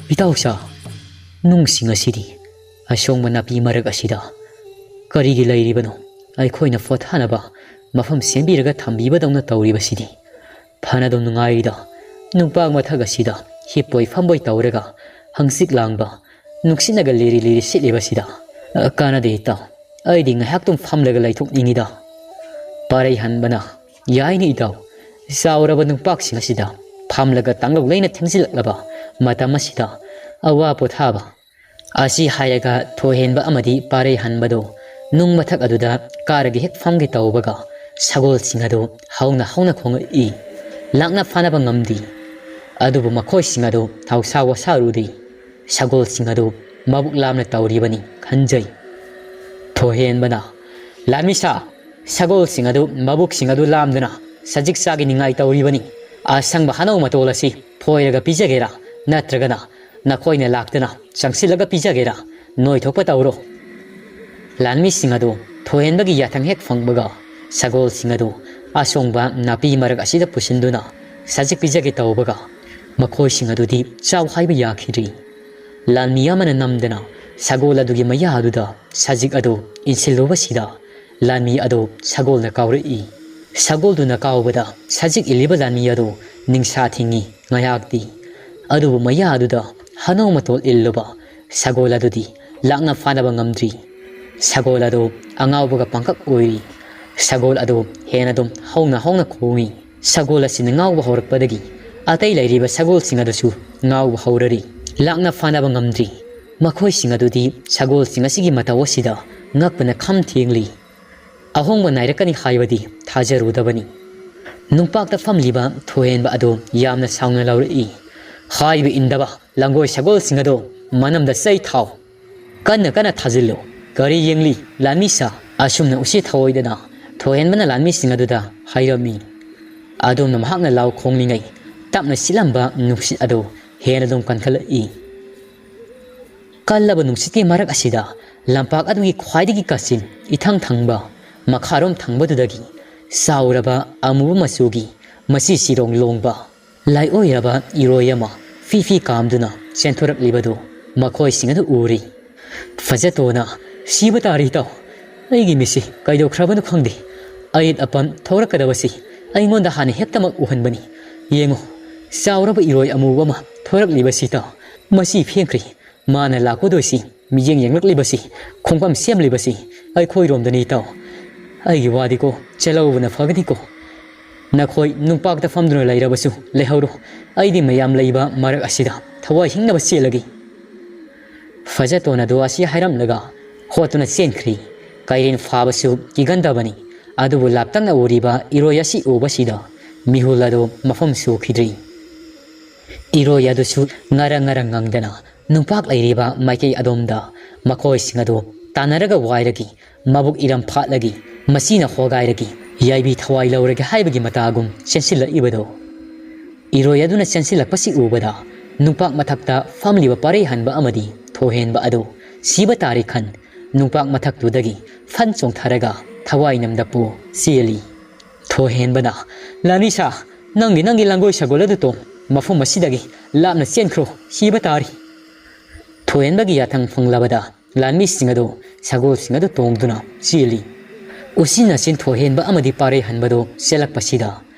"ꯏꯇꯥꯎꯁꯥ, ꯅꯨꯡꯁꯤꯡ ꯑꯁꯤꯗꯤ ꯑꯁꯣꯡꯕ ꯅꯥꯄꯤ ꯃꯔꯛ ꯑꯁꯤꯗ ꯀꯔꯤꯒꯤ ꯂꯩꯔꯤꯕꯅꯣ? ꯑꯩꯈꯣꯏꯅ ꯄꯣꯊꯥꯅꯕ ꯃꯐꯝ ꯁꯦꯝꯕꯤꯔꯒ ꯊꯝꯕꯤꯕꯗꯧꯅ ꯇꯧꯔꯤꯕꯁꯤꯗꯤ꯫ ꯐꯅꯗꯨꯝ ꯅꯨꯡꯉꯥꯏꯔꯤꯗ, ꯅꯨꯡꯄꯥꯛ ꯃꯊꯛ ꯑꯁꯤꯗ ꯍꯤꯞꯄꯣꯏ ꯐꯝꯕꯣꯏ ꯇꯧꯔꯒ ꯍꯪꯆꯤꯠ ꯂꯥꯡꯕ, ꯅꯨꯡꯁꯤꯠꯅꯒ ꯂꯤꯔꯤ ꯂꯤꯔꯤ ꯁꯤꯠꯂꯤꯕꯁꯤꯗ꯫ ꯑ, ꯀꯥꯟꯅꯗꯦ ꯏꯇꯥꯎ, ꯑꯩꯗꯤ ꯉꯥꯏꯍꯥꯛꯇꯨꯝ ꯐꯝꯂꯒ ꯂꯩꯊꯣꯛꯅꯤꯡꯉꯤꯗ꯫" ꯄꯥꯔꯩ ꯍꯟꯕꯅ, "ꯌꯥꯏꯅꯦ ꯏꯇꯥꯎ, ꯆꯥꯎꯔꯕ ꯅꯨꯡꯄꯥꯛꯁꯤꯡ ꯑꯁꯤꯗ ꯐꯝꯂꯒ ꯇꯥꯡꯂꯧ ꯂꯩꯅ ꯊꯦꯡꯖꯤꯜꯂꯛꯂꯕ ꯃꯇꯝ ꯑꯁꯤꯗ ꯑꯋꯥ ꯄꯣꯊꯥꯕ꯫" ꯑꯁꯤ ꯍꯥꯏꯔꯒ ꯊꯣꯏꯍꯦꯟꯕ ꯑꯃꯗꯤ ꯄꯥꯔꯩ ꯍꯟꯕꯗꯨ ꯅꯨꯡ ꯃꯊꯛ ꯑꯗꯨꯗ ꯀꯥꯔꯒ ꯍꯦꯛ ꯐꯝꯒꯦ ꯇꯧꯕꯒ ꯁꯒꯣꯜꯁꯤꯡ ꯑꯗꯨ ꯍꯧꯅ ꯍꯧꯅ ꯈꯣꯡꯂꯛꯏ꯫ ꯂꯥꯛꯅ ꯐꯥꯅꯕ ꯉꯝꯗꯦ꯫ ꯑꯗꯨꯕꯨ ꯃꯈꯣꯏꯁꯤꯡ ꯑꯗꯨ ꯊꯧꯁꯥ ꯋꯥꯁꯥꯔꯨꯗꯦ꯫ ꯁꯒꯣꯜꯁꯤꯡ ꯑꯗꯨ ꯃꯕꯨꯛ ꯂꯥꯝꯅ ꯇꯧꯔꯤꯕꯅꯤ ꯈꯟꯖꯩ꯫ ꯊꯣꯏꯍꯦꯟꯕꯅ, "ꯂꯥꯟꯃꯤꯁꯥ, ꯁꯒꯣꯜꯁꯤꯡ ꯑꯗꯨ ꯃꯕꯨꯛꯁꯤꯡ ꯑꯗꯨ ꯂꯥꯝꯗꯨꯅ ꯁꯖꯤꯛ ꯆꯥꯒꯤ ꯅꯤꯡꯉꯥꯏ ꯇꯧꯔꯤꯕꯅꯤ꯫ ꯑꯁꯪꯕ ꯍꯅꯧ ꯃꯇꯣꯜ ꯑꯁꯤ ꯐꯣꯏꯔꯒ ꯄꯤꯖꯒꯦꯔꯥ, ꯅꯠꯇ꯭ꯔꯒꯅ ꯅꯈꯣꯏꯅ ꯂꯥꯛꯇꯨꯅ ꯆꯪꯁꯤꯜꯂꯒ ꯄꯤꯖꯒꯦꯔꯥ? ꯅꯣꯏ ꯊꯣꯛꯄ ꯇꯧꯔꯣ꯫" ꯂꯥꯟꯃꯤꯁꯤꯡ ꯑꯗꯨ ꯊꯣꯏꯍꯦꯟꯕꯒꯤ ꯌꯥꯊꯪ ꯍꯦꯛ ꯐꯪꯕꯒ, ꯁꯒꯣꯜꯁꯤꯡ ꯑꯗꯨ ꯑꯁꯣꯡꯕ ꯅꯥꯄꯤ ꯃꯔꯛ ꯑꯁꯤꯗ ꯄꯨꯁꯤꯟꯗꯨꯅ ꯁꯖꯤꯛ ꯄꯤꯖꯒꯦ ꯇꯧꯕꯒ, ꯃꯈꯣꯏꯁꯤꯡ ꯑꯗꯨꯗꯤ ꯆꯥꯎ ꯍꯥꯏꯕ ꯌꯥꯈꯤꯗ꯭ꯔꯤ꯫ ꯂꯥꯟꯃꯤ ꯑꯃꯅ ꯅꯝꯗꯅ ꯁꯒꯣꯜ ꯑꯗꯨꯒꯤ ꯃꯌꯥ ꯑꯗꯨꯗ ꯁꯖꯤꯛ ꯑꯗꯨ ꯏꯟꯁꯤꯜꯂꯨꯕꯁꯤꯗ, ꯂꯥꯟꯃꯤ ꯑꯗꯨ ꯁꯒꯣꯜꯅ ꯀꯥꯎꯔꯛꯏ꯫ ꯁꯒꯣꯜꯗꯨꯅ ꯀꯥꯎꯕꯗ ꯁꯖꯤꯛ ꯏꯜꯂꯤꯕ ꯂꯥꯟꯃꯤ ꯑꯗꯨ ꯅꯤꯡꯁꯥ ꯊꯤꯡꯉꯤ ꯉꯥꯏꯍꯥꯛꯇꯤ꯫ ꯑꯗꯨꯕꯨ ꯃꯌꯥ ꯑꯗꯨꯗ ꯍꯅꯧ ꯃꯇꯣꯜ ꯏꯜꯂꯨꯕ ꯁꯒꯣꯜ ꯑꯗꯨꯗꯤ ꯂꯥꯛꯅ ꯐꯥꯅꯕ ꯉꯝꯗ꯭ꯔꯤ꯫ ꯁꯒꯣꯜ ꯑꯗꯨ ꯑꯉꯥꯎꯕꯒ ꯄꯪꯀꯛ ꯑꯣꯏꯔꯤ꯫ ꯁꯒꯣꯜ ꯑꯗꯨ ꯍꯦꯟꯅ ꯑꯗꯨꯝ ꯍꯧꯅ ꯍꯧꯅ ꯈꯣꯡꯏ꯫ ꯁꯒꯣꯜ ꯑꯁꯤꯅ ꯉꯥꯎꯕ ꯍꯧꯔꯛꯄꯗꯒꯤ ꯑꯇꯩ ꯂꯩꯔꯤꯕ ꯁꯒꯣꯜꯁꯤꯡ ꯑꯗꯨꯁꯨ ꯉꯥꯎꯕ ꯍꯧꯔꯔꯤ꯫ ꯂꯥꯛꯅ ꯐꯥꯅꯕ ꯉꯝꯗ꯭ꯔꯤ꯫ ꯃꯈꯣꯏꯁꯤꯡ ꯑꯗꯨꯗꯤ ꯁꯒꯣꯜꯁꯤꯡ ꯑꯁꯤꯒꯤ ꯃꯇꯧ ꯑꯁꯤꯗ ꯉꯛꯄꯅ ꯈꯝ ꯊꯦꯡꯂꯤ꯫ ꯑꯍꯣꯡꯕ ꯅꯥꯏꯔꯛꯀꯅꯤ ꯍꯥꯏꯕꯗꯤ ꯊꯥꯖꯔꯨꯗꯕꯅꯤ꯫ ꯅꯨꯡꯄꯥꯛꯇ ꯐꯝꯂꯤꯕ ꯊꯣꯏꯍꯦꯟꯕ ꯑꯗꯨ ꯌꯥꯝꯅ ꯁꯥꯎꯅ ꯂꯧꯔꯛꯏ꯫ "ꯍꯥꯏꯕ ꯏꯟꯗꯕ ꯂꯪꯒꯣꯏ ꯁꯒꯣꯜꯁꯤꯡ ꯑꯗꯨ ꯃꯅꯝꯗ ꯆꯩ ꯊꯥꯎ꯫ ꯀꯟꯅ ꯀꯟꯅ ꯊꯥꯖꯤꯜꯂꯨ꯫ "ꯀꯔꯤ ꯌꯦꯡꯂꯤ, ꯂꯥꯟꯃꯤ ꯁꯥ?" ꯑꯁꯨꯝꯅ ꯎꯁꯤꯠ ꯊꯑꯣꯏꯗꯅ ꯊꯣꯏꯍꯦꯟꯕꯅ ꯂꯥꯟꯃꯤꯁꯤꯡ ꯑꯗꯨꯗ ꯍꯥꯏꯔꯝꯃꯤ꯫ ꯑꯗꯣꯝꯅ ꯃꯍꯥꯛꯅ ꯂꯥꯎ ꯈꯣꯡꯂꯤꯉꯩ ꯇꯞꯅ ꯁꯤꯠꯂꯝꯕ ꯅꯨꯡꯁꯤꯠ ꯑꯗꯨ ꯍꯦꯟꯅ ꯑꯗꯨꯝ ꯀꯟꯈꯠꯂꯛꯏ꯫ ꯀꯜꯂꯕ ꯅꯨꯡꯁꯤꯠꯀꯤ ꯃꯔꯛ ꯑꯁꯤꯗ ꯂꯝꯄꯥꯛ ꯑꯗꯨꯒꯤ ꯈ꯭ꯋꯥꯏꯗꯒꯤ ꯀꯥꯆꯤꯟ ꯏꯊꯪ ꯊꯪꯕ ꯃꯈꯥꯔꯣꯝ ꯊꯪꯕꯗꯨꯗꯒꯤ ꯆꯥꯎꯔꯕ ꯑꯃꯨꯕ ꯃꯆꯨꯒꯤ, ꯃꯆꯤ ꯁꯤꯔꯣꯡ ꯂꯣꯡꯕ, ꯂꯥꯏꯑꯣꯏꯔꯕ ꯏꯔꯣꯏ ꯑꯃ ꯐꯤ ꯐꯤ ꯀꯥꯝꯗꯨꯅ ꯆꯦꯟꯊꯣꯔꯛꯂꯤꯕꯗꯨ ꯃꯈꯣꯏꯁꯤꯡ ꯑꯗꯨ ꯎꯔꯤ꯫ ꯐꯖꯇꯣꯟꯅ, "ꯁꯤꯕ ꯇꯥꯔꯦ ꯏꯇꯥꯎ꯫ ꯑꯩꯒꯤ ꯃꯤꯠꯁꯤ ꯀꯩꯗꯧꯈ꯭ꯔꯕꯅꯣ ꯈꯪꯗꯦ꯫ ꯑꯌꯦꯠ ꯑꯄꯟ ꯊꯣꯔꯛꯀꯗꯕꯁꯤ ꯑꯩꯉꯣꯟꯗ ꯍꯥꯟꯅ ꯍꯦꯛꯇꯃꯛ ꯎꯍꯟꯕꯅꯤ꯫ ꯌꯦꯡꯉꯨ, ꯆꯥꯎꯔꯕ ꯏꯔꯣꯏ ꯑꯃꯨꯕ ꯑꯃ ꯊꯣꯔꯛꯂꯤꯕꯁꯤ ꯏꯇꯥꯎ꯫ ꯃꯁꯤ ꯐꯦꯡꯈ꯭ꯔꯦ꯫ ꯃꯥꯅ ꯂꯥꯛꯀꯗꯣꯏꯁꯤ, ꯃꯤꯠꯌꯦꯡ ꯌꯦꯡꯂꯛꯂꯤꯕꯁꯤ, ꯈꯣꯡꯐꯝ ꯁꯦꯝꯂꯤꯕꯁꯤ ꯑꯩꯈꯣꯏꯔꯣꯝꯗꯅꯤ ꯏꯇꯥꯎ꯫ ꯑꯩꯒꯤ ꯋꯥꯗꯤꯀꯣ, ꯆꯦꯜꯍꯧꯕꯅ ꯐꯒꯅꯤꯀꯣ꯫ ꯅꯈꯣꯏ ꯅꯨꯡꯄꯥꯛꯇ ꯐꯝꯗꯨꯅ ꯂꯩꯔꯕꯁꯨ ꯂꯩꯍꯧꯔꯣ꯫ ꯑꯩꯗꯤ ꯃꯌꯥꯝ ꯂꯩꯕ ꯃꯔꯛ ꯑꯁꯤꯗ ꯊꯋꯥꯏ ꯍꯤꯡꯅꯕ ꯆꯦꯜꯂꯒꯦ꯫" ꯐꯖꯇꯣꯟ ꯑꯗꯨ ꯑꯁꯤ ꯍꯥꯏꯔꯝꯂꯒ ꯍꯣꯠꯇꯨꯅ ꯆꯦꯟꯈ꯭ꯔꯤ꯫ ꯀꯩꯔꯦꯟ ꯐꯥꯕꯁꯨ ꯀꯤꯒꯟꯗꯕꯅꯤ꯫ ꯑꯗꯨꯕꯨ ꯂꯥꯞꯇꯛꯅ ꯎꯔꯤꯕ ꯏꯔꯣꯏ ꯑꯁꯤ ꯎꯕꯁꯤꯗ ꯃꯤꯍꯨꯜ ꯑꯗꯨ ꯃꯐꯝ ꯁꯨꯈꯤꯗ꯭ꯔꯤ꯫ ꯏꯔꯣꯏ ꯑꯗꯨꯁꯨ ꯉꯔꯪ ꯉꯔꯪ ꯉꯪꯗꯅ ꯅꯨꯡꯄꯥꯛ ꯂꯩꯔꯤꯕ ꯃꯥꯏꯀꯩ ꯑꯗꯣꯝꯗ ꯃꯈꯣꯏꯁꯤꯡ ꯑꯗꯨ ꯇꯥꯟꯅꯔꯒ ꯋꯥꯏꯔꯒꯤ, ꯃꯕꯨꯛ ꯏꯔꯝ ꯐꯥꯠꯂꯒꯤ, ꯃꯁꯤꯅ ꯍꯣꯒꯥꯏꯔꯒꯤ, ꯌꯥꯏꯕꯤ ꯊꯋꯥꯏ ꯂꯧꯔꯒꯦ ꯍꯥꯏꯕꯒꯤ ꯃꯇꯥꯒꯨꯝ ꯆꯦꯟꯁꯤꯜꯂꯛꯏꯕꯗꯣ꯫ ꯏꯔꯣꯏ ꯑꯗꯨꯅ ꯆꯦꯟꯁꯤꯜꯂꯛꯄꯁꯤ ꯎꯕꯗ ꯅꯨꯡꯄꯥꯛ ꯃꯊꯛꯇ ꯐꯝꯂꯤꯕ ꯄꯥꯔꯩ ꯍꯟꯕ ꯑꯃꯗꯤ ꯊꯣꯏꯍꯦꯟꯕ ꯑꯗꯨ ꯁꯤꯕ ꯇꯥꯔꯦ ꯈꯟ ꯅꯨꯡꯄꯥꯛ ꯃꯊꯛꯇꯨꯗꯒꯤ ꯐꯟ ꯆꯣꯡꯊꯔꯒ ꯊꯋꯥꯏ ꯅꯝꯗꯄꯨ ꯆꯦꯜꯂꯤ꯫ ꯊꯣꯏꯍꯦꯟꯕꯅ, "ꯂꯥꯟꯃꯤ ꯁꯥ, ꯅꯪꯒꯤ, ꯅꯪꯒꯤ ꯂꯥꯡꯒꯣꯏ ꯁꯒꯣꯜ ꯑꯗꯨ ꯇꯣꯡ, ꯃꯐꯝ ꯑꯁꯤꯗꯒꯤ ꯂꯥꯞꯅ ꯆꯦꯟꯈ꯭ꯔꯣ, ꯁꯤꯕ ꯇꯥꯔꯤ꯫" ꯊꯣꯏꯍꯦꯟꯕꯒꯤ ꯌꯥꯊꯪ ꯐꯪꯂꯕꯗ ꯂꯥꯟꯃꯤꯁꯤꯡ ꯑꯗꯨ ꯁꯒꯣꯜꯁꯤꯡ ꯑꯗꯨ ꯇꯣꯡꯗꯨꯅ ꯆꯦꯜꯂꯤ꯫ ꯎꯆꯤꯟ ꯅꯥꯆꯤꯟ ꯊꯣꯏꯍꯦꯟꯕ ꯑꯃꯗꯤ ꯄꯥꯔꯩ ꯍꯟꯕꯗꯨ ꯆꯦꯜꯂꯛꯄꯁꯤꯗ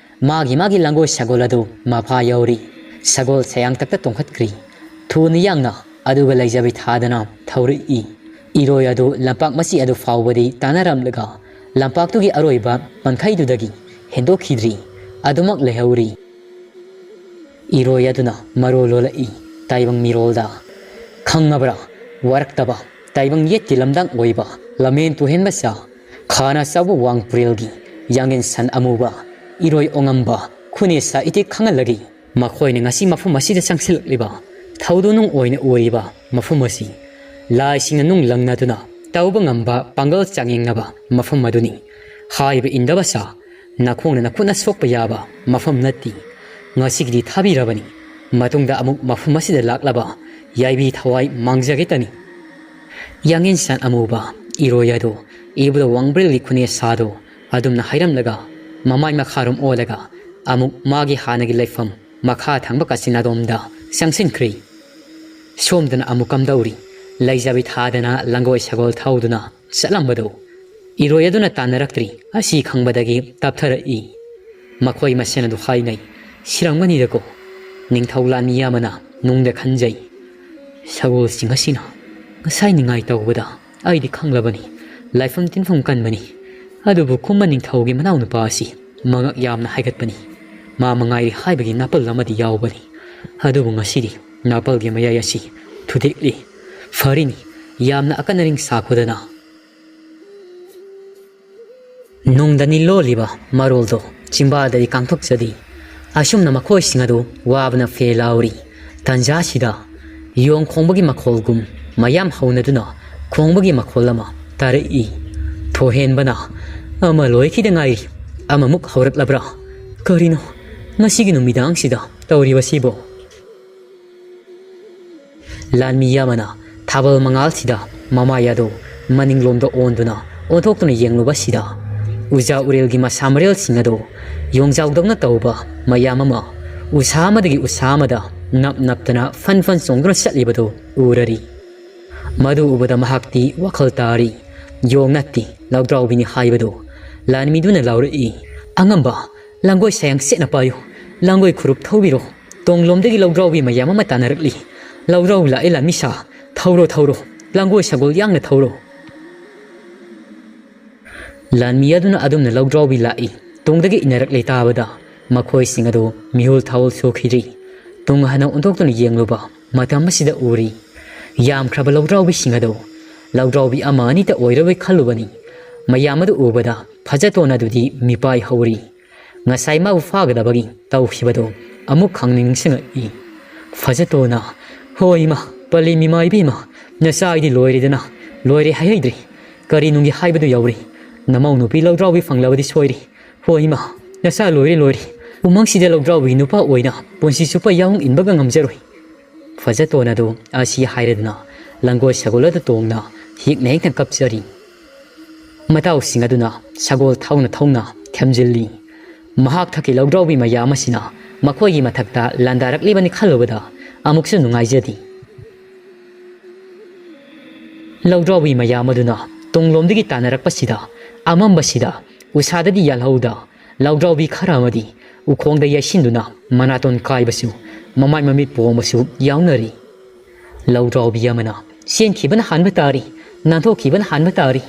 ꯃꯥꯒꯤ ꯃꯥꯒꯤ ꯂꯥꯡꯒꯣꯏ ꯁꯒꯣꯜ ꯑꯗꯨ ꯃꯐꯥ ꯌꯧꯔꯤ꯫ ꯁꯒꯣꯜ ꯁꯌꯥꯡꯇꯛꯇ ꯇꯣꯡꯈꯠꯈ꯭ꯔꯤ꯫ ꯊꯨꯅ ꯌꯥꯡꯅ ꯑꯗꯨꯒ ꯂꯩꯖꯕꯤ ꯊꯥꯗꯅ ꯊꯧꯔꯛꯏ꯫ ꯏꯔꯣꯏ ꯑꯗꯨ ꯂꯝꯄꯥꯛ ꯃꯆꯤ ꯑꯗꯨ ꯐꯥꯎꯕꯗꯤ ꯇꯥꯟꯅꯔꯝꯂꯒ ꯂꯝꯄꯥꯛꯇꯨꯒꯤ ꯑꯔꯣꯏꯕ ꯄꯟꯈꯩꯗꯨꯗꯒꯤ ꯍꯦꯟꯗꯣꯛꯈꯤꯗ꯭ꯔꯤ꯫ ꯑꯗꯨꯃꯛ ꯂꯩꯍꯧꯔꯤ꯫ ꯏꯔꯣꯏ ꯑꯗꯨꯅ ꯃꯔꯣꯜ ꯂꯣꯜꯂꯛꯏ ꯇꯥꯏꯕꯪ ꯃꯤꯔꯣꯜꯗ꯫ ꯈꯪꯉꯕ꯭ꯔꯥ? ꯋꯥꯔꯛꯇꯕ ꯇꯥꯏꯕꯪ ꯌꯦꯠꯀꯤ ꯂꯝꯗꯥꯡ ꯑꯣꯏꯕ ꯂꯝꯍꯦꯟ ꯇꯨꯍꯦꯟ ꯃꯆꯥ, ꯈꯥꯅ ꯆꯥꯎꯕ ꯋꯥꯡ ꯄꯨꯔꯦꯜꯒꯤ ꯌꯥꯡꯂꯦꯟ ꯁꯟ ꯑꯃꯨꯕ, ꯏꯔꯣꯏ ꯑꯣꯉꯝꯕ, ꯈꯨꯅꯦ ꯁꯥ ꯏꯇꯤꯛ ꯈꯪꯍꯜꯂꯒꯤ꯫ ꯃꯈꯣꯏꯅ ꯉꯁꯤ ꯃꯐꯝ ꯑꯁꯤꯗ ꯆꯪꯁꯤꯜꯂꯛꯂꯤꯕ ꯊꯧꯗꯣꯛꯅꯨꯡ ꯑꯣꯏꯅ ꯑꯣꯏꯔꯤꯕ ꯃꯐꯝ ꯑꯁꯤ ꯂꯥꯏꯁꯤꯡꯅ ꯅꯨꯡ ꯂꯪꯅꯗꯨꯅ ꯇꯧꯕ ꯉꯝꯕ ꯄꯥꯡꯒꯜ ꯆꯥꯡꯌꯦꯡꯅꯕ ꯃꯐꯝ ꯑꯗꯨꯅꯤ꯫ ꯍꯥꯏꯕ ꯏꯟꯗꯕ ꯁꯥ, ꯅꯈꯣꯡꯅ ꯅꯈꯨꯠꯅ ꯁꯣꯛꯄ ꯌꯥꯕ ꯃꯐꯝ ꯅꯠꯇꯦ꯫ ꯉꯁꯤꯒꯤꯗꯤ ꯊꯥꯕꯤꯔꯕꯅꯤ, ꯃꯇꯨꯡꯗ ꯑꯃꯨꯛ ꯃꯐꯝ ꯑꯁꯤꯗ ꯂꯥꯛꯂꯕ ꯌꯥꯏꯕꯤ ꯊꯋꯥꯏ ꯃꯥꯡꯖꯒꯦꯇꯅꯤ꯫ ꯌꯥꯡꯉꯤꯟꯁꯥꯟ ꯑꯃꯨꯕ ꯏꯔꯣꯏ ꯑꯗꯨ ꯏꯕꯨꯙꯧ ꯋꯥꯡꯕ꯭ꯔꯦꯜꯒꯤ ꯈꯨꯅꯦꯁꯥꯗꯨ ꯑꯗꯨꯝꯅ ꯍꯥꯏꯔꯝꯂꯒ ꯃꯃꯥꯏ ꯃꯈꯥꯔꯣꯝ ꯑꯣꯜꯂꯒ ꯑꯃꯨꯛ ꯃꯥꯒꯤ ꯍꯥꯟꯅꯒꯤ ꯂꯩꯐꯝ ꯃꯈꯥ ꯊꯪꯕ ꯀꯥꯆꯤꯟ ꯑꯗꯣꯝꯗ ꯆꯪꯁꯤꯟꯈ꯭ꯔꯤ꯫ ꯁꯣꯝꯗꯅ ꯑꯃꯨꯛ ꯀꯝꯗꯧꯔꯤ? ꯂꯩꯖꯕꯤ ꯊꯥꯗꯅ ꯂꯪꯒꯣꯏ ꯁꯒꯣꯜ ꯊꯧꯗꯨꯅ ꯆꯠꯂꯝꯕꯗꯨ ꯏꯔꯣꯏ ꯑꯗꯨꯅ ꯇꯥꯟꯅꯔꯛꯇ꯭ꯔꯤ꯫ ꯑꯁꯤ ꯈꯪꯕꯗꯒꯤ ꯇꯞꯊꯔꯛꯏ꯫ ꯃꯈꯣꯏ ꯃꯁꯦꯟ ꯑꯗꯨ ꯍꯥꯏꯅꯩ, "ꯁꯤꯔꯝꯒꯅꯤꯗꯀꯣ?" ꯅꯤꯡꯊꯧ ꯂꯥꯟꯃꯤ ꯑꯃꯅ ꯅꯨꯡꯗ ꯈꯟꯖꯩ, "ꯁꯒꯣꯜꯁꯤꯡ ꯑꯁꯤꯅ ꯉꯁꯥꯏ ꯅꯤꯡꯉꯥꯏ ꯇꯧꯕꯗ ꯑꯩꯗꯤ ꯈꯪꯂꯕꯅꯤ, ꯂꯥꯏꯐꯝ ꯇꯤꯟꯐꯝ ꯀꯟꯕꯅꯤ꯫ ꯑꯗꯨꯕꯨ ꯈꯨꯝꯕ ꯅꯤꯡꯊꯧꯒꯤ ꯃꯅꯥꯎꯅꯨꯄꯥ ꯑꯁꯤ ꯃꯉꯛ ꯌꯥꯝꯅ ꯍꯥꯏꯒꯠꯄꯅꯤ꯫ ꯃꯥ ꯃꯉꯥꯏꯔꯦ ꯍꯥꯏꯕꯒꯤ ꯅꯥꯄꯜ ꯑꯃꯗꯤ ꯌꯥꯎꯕꯅꯤ꯫ ꯑꯗꯨꯕꯨ ꯉꯁꯤꯗꯤ ꯅꯥꯄꯜꯒꯤ ꯃꯌꯥꯏ ꯑꯁꯤ ꯊꯨꯗꯦꯛꯂꯤ꯫ ꯐꯔꯤꯅꯤ, ꯌꯥꯝꯅ ꯑꯀꯟ ꯑꯔꯤꯡ ꯁꯥꯈꯣꯗꯅ ꯅꯨꯡꯗꯅꯤ ꯂꯣꯜꯂꯤꯕ ꯃꯔꯣꯜꯗꯣ ꯆꯤꯝꯕꯥꯜꯗꯗꯤ ꯀꯥꯡꯊꯣꯛꯆꯗꯦ꯫ ꯑꯁꯨꯝꯅ ꯃꯈꯣꯏꯁꯤꯡ ꯑꯗꯨ ꯋꯥꯕꯅ ꯐꯦ ꯂꯥꯎꯔꯤ꯫ ꯇꯟꯖꯥꯁꯤꯗ ꯌꯣꯡ ꯈꯣꯡꯕꯒꯤ ꯃꯈꯣꯜꯒꯨꯝ ꯃꯌꯥꯝ ꯍꯧꯅꯗꯨꯅ ꯈꯣꯡꯕꯒꯤ ꯃꯈꯣꯜ ꯑꯃ ꯇꯥꯔꯛꯏ꯫ ꯊꯣꯏꯍꯦꯟꯕꯅ, "ꯑꯃ ꯂꯣꯏꯈꯤꯗ ꯉꯥꯏꯔꯤ, ꯑꯃꯃꯨꯛ ꯍꯧꯔꯛꯂꯕ꯭ꯔꯥ? ꯀꯔꯤꯅꯣ ꯉꯁꯤꯒꯤ ꯅꯨꯃꯤꯗꯥꯡꯁꯤꯗ ꯇꯧꯔꯤꯕꯁꯤꯕꯣ?" ꯂꯥꯟꯃꯤ ꯑꯃꯅ ꯊꯥꯕꯜ ꯃꯉꯥꯜꯁꯤꯗ ꯃꯃꯥꯏ ꯑꯗꯨ ꯃꯅꯤꯡꯂꯣꯝꯗ ꯑꯣꯟꯗꯨꯅ ꯑꯣꯟꯊꯣꯛꯇꯨꯅ ꯌꯦꯡꯂꯨꯕꯁꯤꯗ, ꯎꯖꯥ ꯎꯔꯦꯜꯒꯤ ꯃꯁꯥ ꯃꯔꯦꯜꯁꯤꯡ ꯑꯗꯨ ꯌꯣꯡꯖꯥꯎꯗꯧꯅ ꯇꯧꯕ ꯃꯌꯥꯝ ꯑꯃ ꯎꯁꯥ ꯑꯃꯗꯒꯤ ꯎꯁꯥ ꯑꯃꯗ ꯅꯞ ꯅꯞꯇꯅ ꯐꯟ ꯐꯟ ꯆꯣꯡꯗꯨꯅ ꯆꯠꯂꯤꯕꯗꯨ ꯎꯔꯔꯤ꯫ ꯃꯗꯨ ꯎꯕꯗ ꯃꯍꯥꯛꯇꯤ ꯋꯥꯈꯜ ꯇꯥꯔꯤ꯫ ꯌꯣꯡ ꯅꯠꯇꯦ, ꯂꯧꯗ꯭ꯔꯥꯎꯕꯤꯅꯤ ꯍꯥꯏꯕꯗꯨ ꯂꯥꯟꯃꯤꯗꯨꯅ ꯂꯥꯎꯔꯛꯏ꯫ "ꯑꯉꯝꯕ, ꯂꯥꯡꯒꯣꯏ ꯁꯥꯌꯥꯡ ꯁꯦꯠꯅ ꯄꯥꯏꯌꯨ, ꯂꯥꯡꯒꯣꯏ ꯈꯨꯔꯨꯞ ꯊꯧꯕꯤꯔꯣ꯫ ꯇꯣꯡꯂꯣꯝꯗꯒꯤ ꯂꯧꯗ꯭ꯔꯥꯎꯕꯤ ꯃꯌꯥꯝ ꯑꯃ ꯇꯥꯟꯅꯔꯛꯂꯤ꯫ ꯂꯧꯗ꯭ꯔꯥꯎ ꯂꯥꯛꯑꯦ ꯂꯥꯟꯃꯤ ꯁꯥ, ꯊꯧꯔꯣ, ꯊꯧꯔꯣ, ꯂꯥꯡꯒꯣꯏ ꯁꯒꯣꯜ ꯌꯥꯡꯅ ꯊꯧꯔꯣ꯫" ꯂꯥꯟꯃꯤ ꯑꯗꯨꯅ ꯑꯗꯨꯝꯅ ꯂꯧꯗ꯭ꯔꯥꯎꯕꯤ ꯂꯥꯛꯏ ꯇꯨꯡꯗꯒꯤ ꯏꯟꯅꯔꯛꯂꯦ ꯇꯥꯕꯗ, ꯃꯈꯣꯏꯁꯤꯡ ꯑꯗꯨ ꯃꯤꯍꯨꯜ ꯊꯥꯍꯨꯜ ꯁꯨꯈꯤꯗ꯭ꯔꯤ꯫ ꯇꯨꯡ ꯍꯟꯅ ꯑꯣꯟꯊꯣꯛꯇꯨꯅ ꯌꯦꯡꯂꯨꯕ ꯃꯇꯝ ꯑꯁꯤꯗ ꯎꯔꯤ꯫ ꯌꯥꯝꯈ꯭ꯔꯕ ꯂꯧꯗ꯭ꯔꯥꯎꯕꯤꯁꯤꯡ ꯑꯗꯨ ꯂꯧꯗ꯭ꯔꯥꯎꯕꯤ ꯑꯃ ꯑꯅꯤꯇ ꯑꯣꯏꯔꯕꯣꯏ ꯈꯜꯂꯨꯕꯅꯤ꯫ ꯃꯌꯥꯝ ꯑꯗꯨ ꯎꯕꯗ ꯐꯖꯇꯣꯟ ꯑꯗꯨꯗꯤ ꯃꯤꯄꯥꯏ ꯍꯧꯔꯤ꯫ ꯉꯁꯥꯏ ꯃꯥꯕꯨ ꯐꯥꯒꯗꯕꯒꯤ ꯇꯧꯈꯤꯕꯗꯨ ꯑꯃꯨꯛ ꯈꯪꯅꯤꯡ ꯅꯤꯡꯁꯤꯡꯂꯛꯏ꯫ ꯐꯖꯇꯣꯟꯅ, "ꯍꯣꯏ ꯏꯃꯥ, ꯄꯜꯂꯤ ꯃꯤꯃꯥ ꯏꯕꯦꯝꯃ, ꯅꯆꯥ ꯑꯩꯗꯤ ꯂꯣꯏꯔꯦꯗꯅ, ꯂꯣꯏꯔꯦ ꯍꯥꯏꯍꯩꯗ꯭ꯔꯦ꯫ ꯀꯔꯤ ꯅꯨꯡꯒꯤ ꯍꯥꯏꯕꯗꯨ ꯌꯧꯔꯦ꯫ ꯅꯃꯧ ꯅꯨꯄꯤ ꯂꯧꯗ꯭ꯔꯥꯎꯕꯤ ꯐꯪꯂꯕꯗꯤ ꯁꯣꯏꯔꯦ꯫ ꯍꯣꯏ ꯏꯃꯥ, ꯅꯆꯥ ꯂꯣꯏꯔꯦ ꯂꯣꯏꯔꯦ꯫ ꯎꯃꯪꯁꯤꯗ ꯂꯧꯗ꯭ꯔꯥꯎꯕꯤꯒꯤ ꯅꯨꯄꯥ ꯑꯣꯏꯅ ꯄꯨꯟꯁꯤ ꯆꯨꯞꯄ ꯌꯥꯎꯍꯣꯡ ꯏꯟꯕꯒ ꯉꯝꯖꯔꯣꯏ꯫ ꯐꯖꯇꯣꯟ ꯑꯗꯨ ꯑꯁꯤ ꯍꯥꯏꯔꯗꯨꯅ ꯂꯪꯒꯣꯜ ꯁꯒꯣꯜ ꯑꯗꯨ ꯇꯣꯡꯅ ꯍꯦꯛꯅ ꯍꯦꯛꯅ ꯀꯞꯆꯔꯤ꯫ ꯃꯇꯥꯎꯁꯤꯡ ꯑꯗꯨꯅ ꯁꯒꯣꯜ ꯊꯧꯅ ꯊꯧꯅ ꯊꯦꯝꯖꯤꯜꯂꯤ꯫ ꯃꯍꯥꯛ ꯊꯛꯀꯤ ꯂꯧꯗ꯭ꯔꯥꯎꯕꯤ ꯃꯌꯥꯝ ꯑꯁꯤꯅ ꯃꯈꯣꯏꯒꯤ ꯃꯊꯛꯇ ꯂꯥꯟꯗꯥꯔꯛꯂꯤꯕꯅꯤ ꯈꯜꯂꯨꯕꯗ ꯑꯃꯨꯛꯁꯨ ꯅꯨꯡꯉꯥꯏꯖꯗꯦ꯫ ꯂꯧꯗ꯭ꯔꯥꯎꯕꯤ ꯃꯌꯥꯝ ꯑꯗꯨꯅ ꯇꯨꯡꯂꯣꯝꯗꯒꯤ ꯇꯥꯟꯅꯔꯛꯄꯁꯤꯗ, ꯑꯃꯝꯕꯁꯤꯗ ꯎꯁꯥꯗꯗꯤ ꯌꯥꯜꯍꯧꯗ ꯂꯧꯗ꯭ꯔꯥꯎꯕꯤ ꯈꯔ ꯑꯃꯗꯤ ꯎꯈꯣꯡꯗ ꯌꯩꯁꯤꯟꯗꯨꯅ ꯃꯅꯥꯇꯣꯟ ꯀꯥꯏꯕꯁꯨ, ꯃꯃꯥꯏ ꯃꯃꯤꯠ ꯄꯣꯝꯕꯁꯨ ꯌꯥꯎꯅꯔꯤ꯫ ꯂꯧꯗ꯭ꯔꯥꯎꯕꯤ ꯑꯃꯅ, "ꯆꯦꯟꯈꯤꯕꯅ ꯍꯥꯟꯕ ꯇꯥꯔꯤ, ꯅꯥꯟꯊꯣꯛꯈꯤꯕꯅ ꯍꯥꯟꯕ ꯇꯥꯔꯤ꯫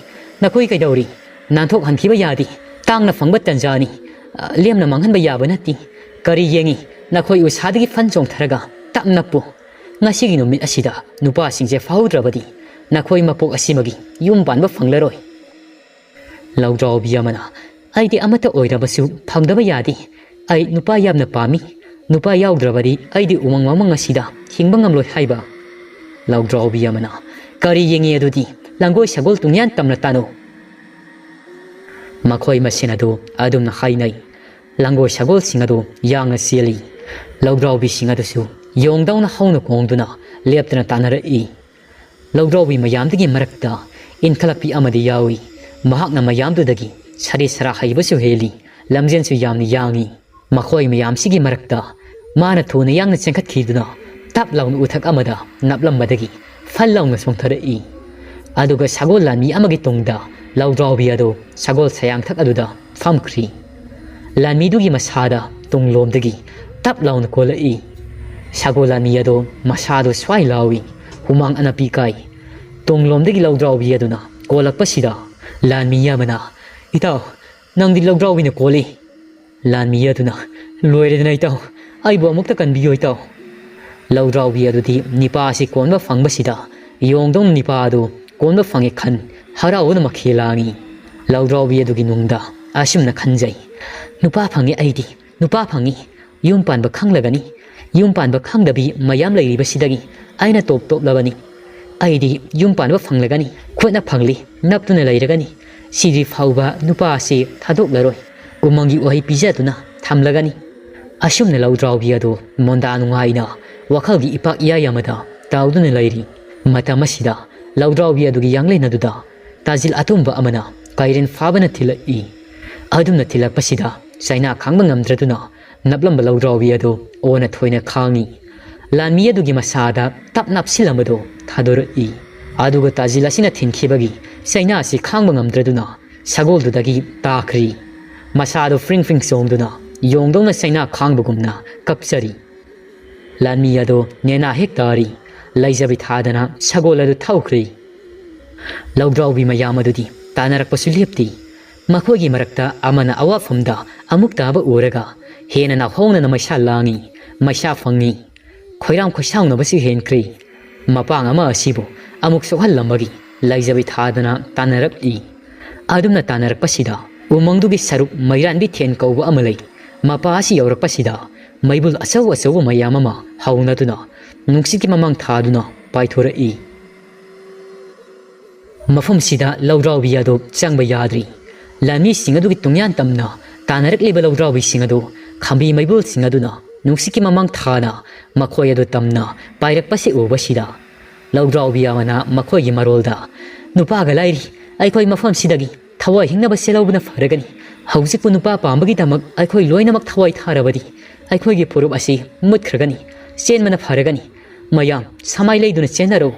ꯅꯈꯣꯏ ꯀꯩꯗꯧꯔꯤ? ꯅꯥꯟꯊꯣꯛꯍꯟꯈꯤꯕ ꯌꯥꯗꯦ꯫ ꯇꯥꯡꯅ ꯐꯪꯕ ꯇꯟꯖꯥꯅꯤ꯫ ꯑ, ꯂꯦꯝꯅ ꯃꯥꯡꯍꯟꯕ ꯌꯥꯕ ꯅꯠꯇꯦ꯫ ꯀꯔꯤ ꯌꯦꯡꯉꯤ? ꯅꯈꯣꯏ ꯎꯁꯥꯗꯒꯤ ꯐꯟ ꯆꯣꯡꯊꯔꯒ ꯇꯞ ꯅꯞꯄꯨ꯫ ꯉꯁꯤꯒꯤ ꯅꯨꯃꯤꯠ ꯑꯁꯤꯗ ꯅꯨꯄꯥꯁꯤꯡꯁꯦ ꯐꯥꯍꯧꯗ꯭ꯔꯕꯗꯤ ꯅꯈꯣꯏ ꯃꯄꯣꯛ ꯑꯁꯤꯃꯒꯤ ꯌꯨꯝ ꯄꯥꯟꯕ ꯐꯪꯂꯔꯣꯏ"꯫ ꯂꯧꯗ꯭ꯔꯥꯎꯕꯤ ꯑꯃꯅ, "ꯑꯩꯗꯤ ꯑꯃꯠꯇ ꯑꯣꯏꯔꯕꯁꯨ ꯐꯪꯗꯕ ꯌꯥꯗꯦ꯫ ꯑꯩ ꯅꯨꯄꯥ ꯌꯥꯝꯅ ꯄꯥꯝꯃꯤ꯫ ꯅꯨꯄꯥ ꯌꯥꯎꯗ꯭ꯔꯕꯗꯤ ꯑꯩꯗꯤ ꯎꯃꯪ ꯋꯥꯃꯪ ꯑꯁꯤꯗ ꯍꯤꯡꯕ ꯉꯝꯂꯣꯏ" ꯍꯥꯏꯕ꯫ ꯂꯧꯗ꯭ꯔꯥꯎꯕꯤ ꯑꯃꯅ, "ꯀꯔꯤ ꯌꯦꯡꯉꯤ ꯑꯗꯨꯗꯤ? ꯂꯥꯡꯒꯣꯏ ꯁꯒꯣꯜ ꯇꯨꯡꯌꯥꯟ ꯇꯝꯅ ꯇꯥꯅꯧ"꯫ ꯃꯈꯣꯏ ꯃꯁꯦꯟ ꯑꯗꯨ ꯑꯗꯨꯝꯅ ꯍꯥꯏꯅꯩ꯫ ꯂꯥꯡꯒꯣꯏ ꯁꯒꯣꯜꯁꯤꯡ ꯑꯗꯨ ꯌꯥꯡꯅ ꯆꯦꯜꯂꯤ꯫ ꯂꯧꯗ꯭ꯔꯥꯎꯕꯤꯁꯤꯡ ꯑꯗꯨꯁꯨ ꯌꯣꯡꯗꯧꯅ ꯍꯧꯅ ꯈꯣꯡꯗꯨꯅ ꯂꯦꯞꯇꯅ ꯇꯥꯟꯅꯔꯛꯏ꯫ ꯂꯧꯗ꯭ꯔꯥꯎꯕꯤ ꯃꯌꯥꯝꯗꯨꯒꯤ ꯃꯔꯛꯇ ꯏꯟꯈꯠꯂꯛꯄꯤ ꯑꯃꯗꯤ ꯌꯥꯎꯏ꯫ ꯃꯍꯥꯛꯅ ꯃꯌꯥꯝꯗꯨꯗꯒꯤ ꯁꯔꯤꯠ ꯁꯔꯥ ꯍꯩꯕꯁꯨ ꯍꯦꯜꯂꯤ, ꯂꯝꯖꯦꯟꯁꯨ ꯌꯥꯝꯅ ꯌꯥꯡꯏ꯫ ꯃꯈꯣꯏ ꯃꯌꯥꯝꯁꯤꯒꯤ ꯃꯔꯛꯇ ꯃꯥꯅ ꯊꯨꯅ ꯌꯥꯡꯅ ꯆꯦꯟꯈꯠꯈꯤꯗꯨꯅ ꯇꯞ ꯂꯥꯎꯅ ꯎꯊꯛ ꯑꯃꯗ ꯅꯞꯂꯝꯕꯗꯒꯤ ꯐꯜ ꯂꯥꯎꯅ ꯆꯣꯡꯊꯔꯛꯏ꯫ ꯑꯗꯨꯒ ꯁꯒꯣꯜ ꯂꯥꯟꯃꯤ ꯑꯃꯒꯤ ꯇꯨꯡꯗ ꯂꯧꯗ꯭ꯔꯥꯎꯕꯤ ꯑꯗꯨ ꯁꯒꯣꯜ ꯁꯌꯥꯡꯊꯛ ꯑꯗꯨꯗ ꯐꯝꯈ꯭ꯔꯤ꯫ ꯂꯥꯟꯃꯤꯗꯨꯒꯤ ꯃꯁꯥꯗ ꯇꯨꯡꯂꯣꯝꯗꯒꯤ ꯇꯞ ꯂꯥꯎꯅ ꯀꯣꯜꯂꯛꯏ꯫ ꯁꯒꯣꯜ ꯂꯥꯟꯃꯤ ꯑꯗꯨ ꯃꯁꯥꯗꯨ ꯁ꯭ꯋꯥꯏ ꯂꯥꯎꯏ, ꯍꯨꯃꯥꯡ ꯑꯅꯞꯄꯤ ꯀꯥꯏ꯫ ꯇꯨꯡꯂꯣꯝꯗꯒꯤ ꯂꯧꯗ꯭ꯔꯥꯎꯕꯤ ꯑꯗꯨꯅ ꯀꯣꯜꯂꯛꯄꯁꯤꯗ ꯂꯥꯟꯃꯤ ꯑꯃꯅ, "ꯏꯇꯥꯎ, ꯅꯪꯗꯤ ꯂꯧꯗ꯭ꯔꯥꯎꯕꯤꯅ ꯀꯣꯜꯂꯤ"꯫ ꯂꯥꯟꯃꯤ ꯑꯗꯨꯅ, "ꯂꯣꯏꯔꯦꯗꯅ ꯏꯇꯥꯎ, ꯑꯩꯕꯨ ꯑꯃꯨꯛꯇ ꯀꯟꯕꯤꯌꯨ ꯏꯇꯥꯎ"꯫ ꯂꯧꯗ꯭ꯔꯥꯎꯕꯤ ꯑꯗꯨꯗꯤ ꯅꯤꯄꯥ ꯑꯁꯤ ꯀꯣꯟꯕ ꯐꯪꯕꯁꯤꯗ ꯌꯣꯡꯗꯧꯅ ꯅꯤꯄꯥ ꯑꯗꯨ ꯀꯣꯟꯕ ꯐꯪꯉꯦ ꯈꯟ ꯍꯔꯥꯎꯕꯅ ꯃꯈꯦꯜ ꯂꯥꯡꯉꯤ꯫ ꯂꯧꯗ꯭ꯔꯥꯎꯕꯤ ꯑꯗꯨꯒꯤ ꯅꯨꯡꯗ ꯑꯁꯨꯝꯅ ꯈꯟꯖꯩ, "ꯅꯨꯄꯥ ꯐꯪꯉꯦ ꯑꯩꯗꯤ, ꯅꯨꯄꯥ ꯐꯪꯉꯤ꯫ ꯌꯨꯝ ꯄꯥꯟꯕ ꯈꯪꯂꯒꯅꯤ꯫ ꯌꯨꯝ ꯄꯥꯟꯕ ꯈꯪꯗꯕꯤ ꯃꯌꯥꯝ ꯂꯩꯔꯤꯕꯁꯤꯗꯒꯤ ꯑꯩꯅ ꯇꯣꯞ ꯇꯣꯞꯂꯕꯅꯤ꯫ ꯑꯩꯗꯤ ꯌꯨꯝ ꯄꯥꯟꯕ ꯐꯪꯂꯒꯅꯤ, ꯈꯨꯠꯅ ꯐꯪꯂꯤ ꯅꯞꯇꯨꯅ ꯂꯩꯔꯒꯅꯤ, ꯁꯤꯗ꯭ꯔꯤ ꯐꯥꯎꯕ ꯅꯨꯄꯥ ꯑꯁꯤ ꯊꯥꯗꯣꯛꯂꯔꯣꯏ, ꯎꯃꯪꯒꯤ ꯎꯍꯩ ꯄꯤꯖꯗꯨꯅ ꯊꯝꯂꯒꯅꯤ꯫ ꯑꯁꯨꯝꯅ ꯂꯧꯗ꯭ꯔꯥꯎꯕꯤ ꯑꯗꯨ ꯃꯣꯟꯗꯥ ꯅꯨꯡꯉꯥꯏꯅ ꯋꯥꯈꯜꯒꯤ ꯏꯄꯥꯛ ꯏꯌꯥꯏ ꯑꯃꯗ ꯇꯥꯎꯗꯨꯅ ꯂꯩꯔꯤ꯫ ꯃꯇꯝ ꯑꯁꯤꯗ ꯂꯧꯗ꯭ꯔꯥꯎꯕꯤ ꯑꯗꯨꯒꯤ ꯌꯥꯡꯂꯦꯟ ꯑꯗꯨꯗ ꯇꯥꯖꯤꯜ ꯑꯇꯨꯝꯕ ꯑꯃꯅ ꯀꯥꯏꯔꯦꯟ ꯐꯥꯕꯅ ꯊꯤꯜꯂꯛꯏ꯫ ꯑꯗꯨꯝꯅ ꯊꯤꯜꯂꯛꯄꯁꯤꯗ ꯆꯩꯅꯥ ꯈꯥꯡꯕ ꯉꯝꯗ꯭ꯔꯗꯨꯅ ꯅꯞꯂꯝꯕ ꯂꯧꯗ꯭ꯔꯥꯎꯕꯤ ꯑꯗꯨ ꯑꯣꯟꯅ ꯊꯣꯏꯅ ꯈꯥꯡꯉꯤ꯫ ꯂꯥꯟꯃꯤ ꯑꯗꯨꯒꯤ ꯃꯁꯥꯗ ꯇꯞ ꯅꯞꯁꯤꯜꯂꯝꯕꯗꯨ ꯊꯥꯗꯣꯔꯛꯏ꯫ ꯑꯗꯨꯒ ꯇꯥꯖꯤꯜ ꯑꯁꯤꯅ ꯊꯤꯟꯈꯤꯕꯒꯤ ꯆꯩꯅꯥ ꯑꯁꯤ ꯈꯥꯡꯕ ꯉꯝꯗ꯭ꯔꯗꯨꯅ ꯁꯒꯣꯜꯗꯨꯗꯒꯤ ꯇꯥꯈ꯭ꯔꯤ꯫ ꯃꯁꯥꯗꯨ ꯐ꯭ꯔꯤꯡ ꯐ꯭ꯔꯤꯡ ꯆꯣꯡꯗꯨꯅ ꯌꯣꯡꯗꯧꯅ ꯆꯩꯅꯥ ꯈꯥꯡꯕꯒꯨꯝꯅ ꯀꯞꯆꯔꯤ꯫ ꯂꯥꯟꯃꯤ ꯑꯗꯨ ꯅꯦꯅꯥ ꯍꯦꯛ ꯇꯥꯔꯤ꯫ ꯂꯩꯖꯕꯤ ꯊꯥꯗꯅ ꯁꯒꯣꯜ ꯑꯗꯨ ꯊꯧꯈ꯭ꯔꯤ꯫ ꯂꯧꯗ꯭ꯔꯥꯎꯕꯤ ꯃꯌꯥꯝ ꯑꯗꯨꯗꯤ ꯇꯥꯟꯅꯔꯛꯄꯁꯨ ꯂꯦꯞꯇꯦ꯫ ꯃꯈꯣꯏꯒꯤ ꯃꯔꯛꯇ ꯑꯃꯅ ꯑꯋꯥꯐꯝꯗ ꯑꯃꯨꯛ ꯇꯥꯕ ꯎꯔꯒ ꯍꯦꯟꯅ ꯅꯥꯍꯣꯡꯅꯅ ꯃꯩꯁꯥ ꯂꯥꯡꯉꯤ, ꯃꯩꯁꯥ ꯐꯪꯉꯤ꯫ ꯈꯣꯏꯔꯥꯡ ꯈꯣꯏꯁꯥꯎꯅꯕꯁꯨ ꯍꯦꯟꯈ꯭ꯔꯦ꯫ ꯃꯄꯥꯡ ꯑꯃ ꯑꯁꯤꯕꯨ ꯑꯃꯨꯛ ꯁꯣꯛꯍꯜꯂꯝꯕꯒꯤ ꯂꯩꯖꯕꯤ ꯊꯥꯗꯅ ꯇꯥꯟꯅꯔꯛꯂꯤ꯫ ꯑꯗꯨꯝꯅ ꯇꯥꯟꯅꯔꯛꯄꯁꯤꯗ ꯎꯃꯪꯗꯨꯒꯤ ꯁꯔꯨꯛ ꯃꯩꯔꯥꯟꯕꯤ ꯊꯦꯟ ꯀꯧꯕ ꯑꯃ ꯂꯩ꯫ ꯃꯄꯥ ꯑꯁꯤ ꯌꯧꯔꯛꯄꯁꯤꯗ ꯃꯩꯕꯨꯜ ꯑꯆꯧ ꯑꯆꯧꯕ ꯃꯌꯥꯝ ꯑꯃ ꯍꯧꯅꯗꯨꯅ ꯅꯨꯡꯁꯤꯠꯀꯤ ꯃꯃꯥꯡ ꯊꯥꯗꯨꯅ ꯄꯥꯏꯊꯣꯔꯛꯏ꯫ ꯃꯐꯝꯁꯤꯗ ꯂꯧꯗ꯭ꯔꯥꯎꯕꯤ ꯑꯗꯨ ꯆꯪꯕ ꯌꯥꯗ꯭ꯔꯤ꯫ ꯂꯥꯟꯃꯤꯁꯤꯡ ꯑꯗꯨꯒꯤ ꯇꯨꯡꯌꯥꯟ ꯇꯝꯅ ꯇꯥꯟꯅꯔꯛꯂꯤꯕ ꯂꯧꯗ꯭ꯔꯥꯎꯕꯤꯁꯤꯡ ꯑꯗꯨ ꯈꯥꯝꯕꯤ ꯃꯩꯕꯨꯜꯁꯤꯡ ꯑꯗꯨꯅ ꯅꯨꯡꯁꯤꯠꯀꯤ ꯃꯃꯥꯡ ꯊꯥꯅ ꯃꯈꯣꯏ ꯑꯗꯨ ꯇꯝꯅ ꯄꯥꯏꯔꯛꯄꯁꯤ ꯎꯕꯁꯤꯗ ꯂꯧꯗ꯭ꯔꯥꯎꯕꯤ ꯑꯃꯅ ꯃꯈꯣꯏꯒꯤ ꯃꯔꯣꯜꯗ, "ꯅꯨꯄꯥꯒ ꯂꯥꯏꯔꯤ, ꯑꯩꯈꯣꯏ ꯃꯐꯝꯁꯤꯗꯒꯤ ꯊꯋꯥꯏ ꯍꯤꯡꯅꯕ ꯆꯦꯜꯍꯧꯕꯅ ꯐꯔꯒꯅꯤ꯫ ꯍꯧꯖꯤꯛꯄꯨ ꯅꯨꯄꯥ ꯄꯥꯝꯕꯒꯤꯗꯃꯛ ꯑꯩꯈꯣꯏ ꯂꯣꯏꯅꯃꯛ ꯊꯋꯥꯏ ꯊꯥꯔꯕꯗꯤ ꯑꯩꯈꯣꯏꯒꯤ ꯐꯨꯔꯨꯞ ꯑꯁꯤ ꯃꯨꯠꯈ꯭ꯔꯒꯅꯤ꯫ ꯆꯦꯟꯕꯅ ꯐꯔꯒꯅꯤ꯫ ꯃꯌꯥꯝ ꯁꯃꯥꯏ ꯂꯩꯗꯨꯅ ꯆꯦꯟꯅꯔꯣ꯫"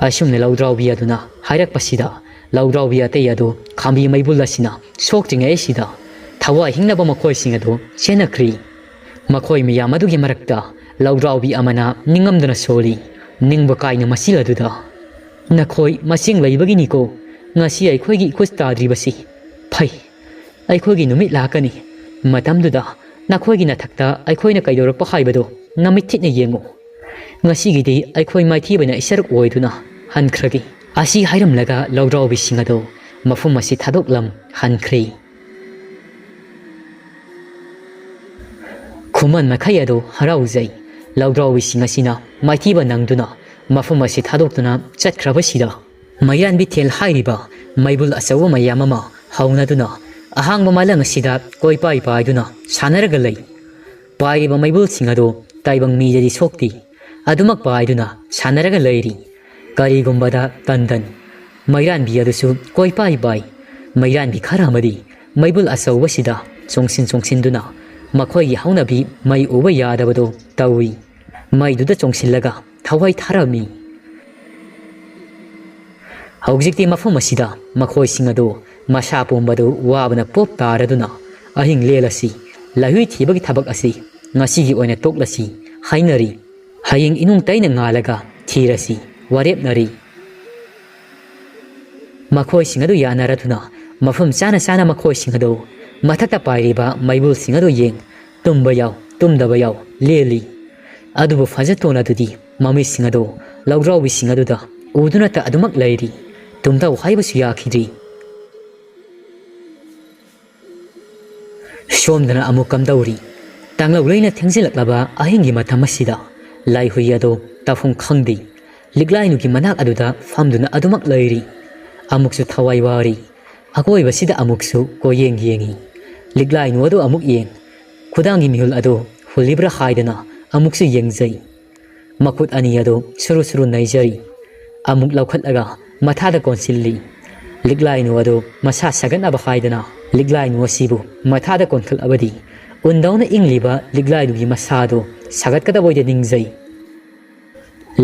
ꯑꯁꯨꯝꯅ ꯂꯧꯗ꯭ꯔꯥꯎꯕꯤ ꯑꯗꯨꯅ ꯍꯥꯏꯔꯛꯄꯁꯤꯗ ꯂꯧꯗ꯭ꯔꯥꯎꯕꯤ ꯑꯇꯩ ꯑꯗꯨ ꯈꯥꯝꯕꯤ ꯃꯩꯕꯨꯜ ꯑꯁꯤꯅ ꯁꯣꯛꯇ꯭ꯔꯤꯉꯩ ꯑꯁꯤꯗ ꯊꯋꯥꯏ ꯍꯤꯡꯅꯕ ꯃꯈꯣꯏꯁꯤꯡ ꯑꯗꯨ ꯆꯦꯟꯅꯈ꯭ꯔꯤ꯫ ꯃꯈꯣꯏ ꯃꯌꯥꯝ ꯑꯗꯨꯒꯤ ꯃꯔꯛꯇ ꯂꯧꯗ꯭ꯔꯥꯎꯕꯤ ꯑꯃꯅ ꯅꯤꯡꯉꯝꯗꯅ ꯁꯣꯜꯂꯤ, ꯅꯤꯡꯕ ꯀꯥꯏꯅ ꯃꯆꯤꯜ ꯑꯗꯨꯗ, "ꯅꯈꯣꯏ ꯃꯁꯤꯡ ꯂꯩꯕꯒꯤꯅꯤꯀꯣ ꯉꯁꯤ ꯑꯩꯈꯣꯏꯒꯤ ꯏꯈꯨꯠ ꯇꯥꯗ꯭ꯔꯤꯕꯁꯤ꯫ ꯐꯩ, ꯑꯩꯈꯣꯏꯒꯤ ꯅꯨꯃꯤꯠ ꯂꯥꯛꯀꯅꯤ꯫ ꯃꯇꯝꯗꯨꯗ ꯅꯈꯣꯏꯒꯤ ꯅꯊꯛꯇ ꯑꯩꯈꯣꯏꯅ ꯀꯩꯗꯧꯔꯛꯄ ꯍꯥꯏꯕꯗꯨ ꯅꯃꯤꯠ ꯊꯤꯠꯅ ꯌꯦꯡꯉꯨ꯫ ꯉꯁꯤꯒꯤꯗꯤ ꯑꯩꯈꯣꯏ ꯃꯥꯏꯊꯤꯕꯅ ꯏꯁꯔꯨꯛ ꯑꯣꯏꯗꯨꯅ ꯍꯟꯈ꯭ꯔꯒꯦ꯫" ꯑꯁꯤ ꯍꯥꯏꯔꯝꯂꯒ ꯂꯧꯗ꯭ꯔꯥꯎꯕꯤꯁꯤꯡ ꯑꯗꯨ ꯃꯐꯝ ꯑꯁꯤ ꯊꯥꯗꯣꯛꯂꯝ ꯍꯟꯈ꯭ꯔꯦ꯫ ꯈꯨꯃꯟ ꯃꯈꯩ ꯑꯗꯨ ꯍꯔꯥꯎꯖꯩ꯫ ꯂꯧꯗ꯭ꯔꯥꯎꯕꯤꯁꯤꯡ ꯑꯁꯤꯅ ꯃꯥꯏꯊꯤꯕ ꯅꯪꯗꯨꯅ ꯃꯐꯝ ꯑꯁꯤ ꯊꯥꯗꯣꯛꯇꯨꯅ ꯆꯠꯈ꯭ꯔꯕꯁꯤꯗ, ꯃꯩꯔꯥꯟꯕꯤ ꯊꯦꯜ ꯍꯥꯏꯔꯤꯕ ꯃꯩꯕꯨꯜ ꯑꯆꯧꯕ ꯃꯌꯥꯝ ꯑꯃ ꯍꯧꯅꯗꯨꯅ ꯑꯍꯥꯡꯕ ꯃꯥꯂꯪ ꯑꯁꯤꯗ ꯀꯣꯏꯄꯥꯏ ꯄꯥꯏꯗꯨꯅ ꯁꯥꯟꯅꯔꯒ ꯂꯩ꯫ ꯄꯥꯏꯔꯤꯕ ꯃꯩꯕꯨꯜꯁꯤꯡ ꯑꯗꯨ ꯇꯥꯏꯕꯪ ꯃꯤꯗꯗꯤ ꯁꯣꯛꯇꯦ꯫ ꯑꯗꯨꯃꯛ ꯄꯥꯏꯗꯨꯅ ꯁꯥꯟꯅꯔꯒ ꯂꯩꯔꯤ꯫ ꯀꯔꯤꯒꯨꯝꯕꯗ ꯇꯟꯗꯟ ꯃꯩꯔꯥꯟꯕꯤ ꯑꯗꯨꯁꯨ ꯀꯣꯏꯄꯥꯏ ꯄꯥꯏ꯫ ꯃꯩꯔꯥꯟꯕꯤ ꯈꯔ ꯑꯃꯗꯤ ꯃꯩꯕꯨꯜ ꯑꯆꯧꯕꯁꯤꯗ ꯆꯣꯡꯁꯤꯟ ꯆꯣꯡꯁꯤꯟꯗꯨꯅ ꯃꯈꯣꯏꯒꯤ ꯍꯧꯅꯕꯤ ꯃꯩ ꯎꯕ ꯌꯥꯗꯕꯗꯨ ꯇꯧꯏ꯫ ꯃꯩꯗꯨꯗ ꯆꯣꯡꯁꯤꯜꯂꯒ ꯊꯋꯥꯏ ꯊꯥꯔꯝꯃꯤ꯫ ꯍꯧꯖꯤꯛꯇꯤ ꯃꯐꯝ ꯑꯁꯤꯗ ꯃꯈꯣꯏꯁꯤꯡ ꯑꯗꯨ ꯃꯁꯥ ꯄꯨꯝꯕꯗꯨ ꯋꯥꯕꯅ ꯄꯣꯞ ꯇꯥꯔꯗꯨꯅ ꯑꯍꯤꯡ ꯂꯦꯜꯂꯁꯤ, ꯂꯥꯏꯍꯨꯏ ꯊꯤꯕꯒꯤ ꯊꯕꯛ ꯑꯁꯤ ꯉꯁꯤꯒꯤ ꯑꯣꯏꯅ ꯇꯣꯛꯂꯁꯤ ꯍꯥꯏꯅꯔꯤ꯫ ꯍꯌꯦꯡ ꯏꯅꯨꯡ ꯇꯩꯅ ꯉꯥꯜꯂꯒ ꯊꯤꯔꯁꯤ ꯋꯥꯔꯦꯞꯅꯔꯤ꯫ ꯃꯈꯣꯏꯁꯤꯡ ꯑꯗꯨ ꯌꯥꯅꯔꯗꯨꯅ ꯃꯐꯝ ꯆꯥꯅ ꯆꯥꯅ ꯃꯈꯣꯏꯁꯤꯡ ꯑꯗꯨ ꯃꯊꯛꯇ ꯄꯥꯏꯔꯤꯕ ꯃꯩꯕꯨꯜꯁꯤꯡ ꯑꯗꯨ ꯌꯦꯡ ꯇꯨꯝꯕ ꯌꯥꯎ ꯇꯨꯝꯗꯕ ꯌꯥꯎ ꯂꯦꯜꯂꯤ꯫ ꯑꯗꯨꯕꯨ ꯐꯖꯇꯣꯟ ꯑꯗꯨꯗꯤ ꯃꯃꯤꯠꯁꯤꯡ ꯑꯗꯨ ꯂꯧꯗ꯭ꯔꯥꯎꯕꯤꯁꯤꯡ ꯑꯗꯨꯗ ꯎꯗꯨꯅꯇ ꯑꯗꯨꯃꯛ ꯂꯩꯔꯤ꯫ ꯇꯨꯝꯊꯧ ꯍꯥꯏꯕꯁꯨ ꯌꯥꯈꯤꯗ꯭ꯔꯤ꯫ ꯁꯣꯝꯗꯅ ꯑꯃꯨꯛ ꯀꯝꯗꯧꯔꯤ? ꯇꯥꯡꯂꯧ ꯂꯩꯅ ꯊꯦꯡꯖꯤꯜꯂꯛꯂꯕ ꯑꯍꯤꯡꯒꯤ ꯃꯇꯝ ꯑꯁꯤꯗ ꯂꯥꯏꯍꯨꯏ ꯑꯗꯨ ꯇꯧꯐꯝ ꯈꯪꯗꯦ꯫ ꯂꯤꯛꯂꯥꯏꯅꯨꯒꯤ ꯃꯅꯥꯛ ꯑꯗꯨꯗ ꯐꯝꯗꯨꯅ ꯑꯗꯨꯃꯛ ꯂꯩꯔꯤ꯫ ꯑꯃꯨꯛꯁꯨ ꯊꯋꯥꯏ ꯋꯥꯔꯤ꯫ ꯑꯀꯣꯏꯕꯁꯤꯗ ꯑꯃꯨꯛꯁꯨ ꯀꯣꯏꯌꯦꯡ ꯌꯦꯡꯉꯤ꯫ ꯂꯤꯛꯂꯥꯏꯅꯨ ꯑꯗꯨ ꯑꯃꯨꯛ ꯌꯦꯡ꯫ ꯈꯨꯗꯥꯡꯒꯤ ꯃꯤꯍꯨꯜ ꯑꯗꯨ ꯍꯨꯜꯂꯤꯕ꯭ꯔꯥ ꯍꯥꯏꯗꯅ ꯑꯃꯨꯛꯁꯨ ꯌꯦꯡꯖꯩ꯫ ꯃꯈꯨꯠ ꯑꯅꯤ ꯑꯗꯨ ꯁꯨꯔꯨ ꯁꯨꯔꯨ ꯅꯩꯖꯔꯤ꯫ ꯑꯃꯨꯛ ꯂꯧꯈꯠꯂꯒ ꯃꯊꯥꯗ ꯀꯣꯟꯁꯤꯜꯂꯤ꯫ ꯂꯤꯛꯂꯥꯏꯅꯨ ꯑꯗꯨ ꯃꯁꯥ ꯁꯥꯒꯠꯅꯕ ꯍꯥꯏꯗꯅ ꯂꯤꯛꯂꯥꯏꯅꯨ ꯑꯁꯤꯕꯨ ꯃꯊꯥꯗ ꯀꯣꯟꯈꯠꯂꯕꯗꯤ ꯎꯟꯗꯧꯅ ꯏꯪꯂꯤꯕ ꯂꯤꯛꯂꯥꯏꯅꯨꯒꯤ ꯃꯁꯥ ꯑꯗꯨ ꯁꯥꯒꯠꯀꯗꯕ ꯑꯣꯏꯅ ꯅꯤꯡꯖꯩ꯫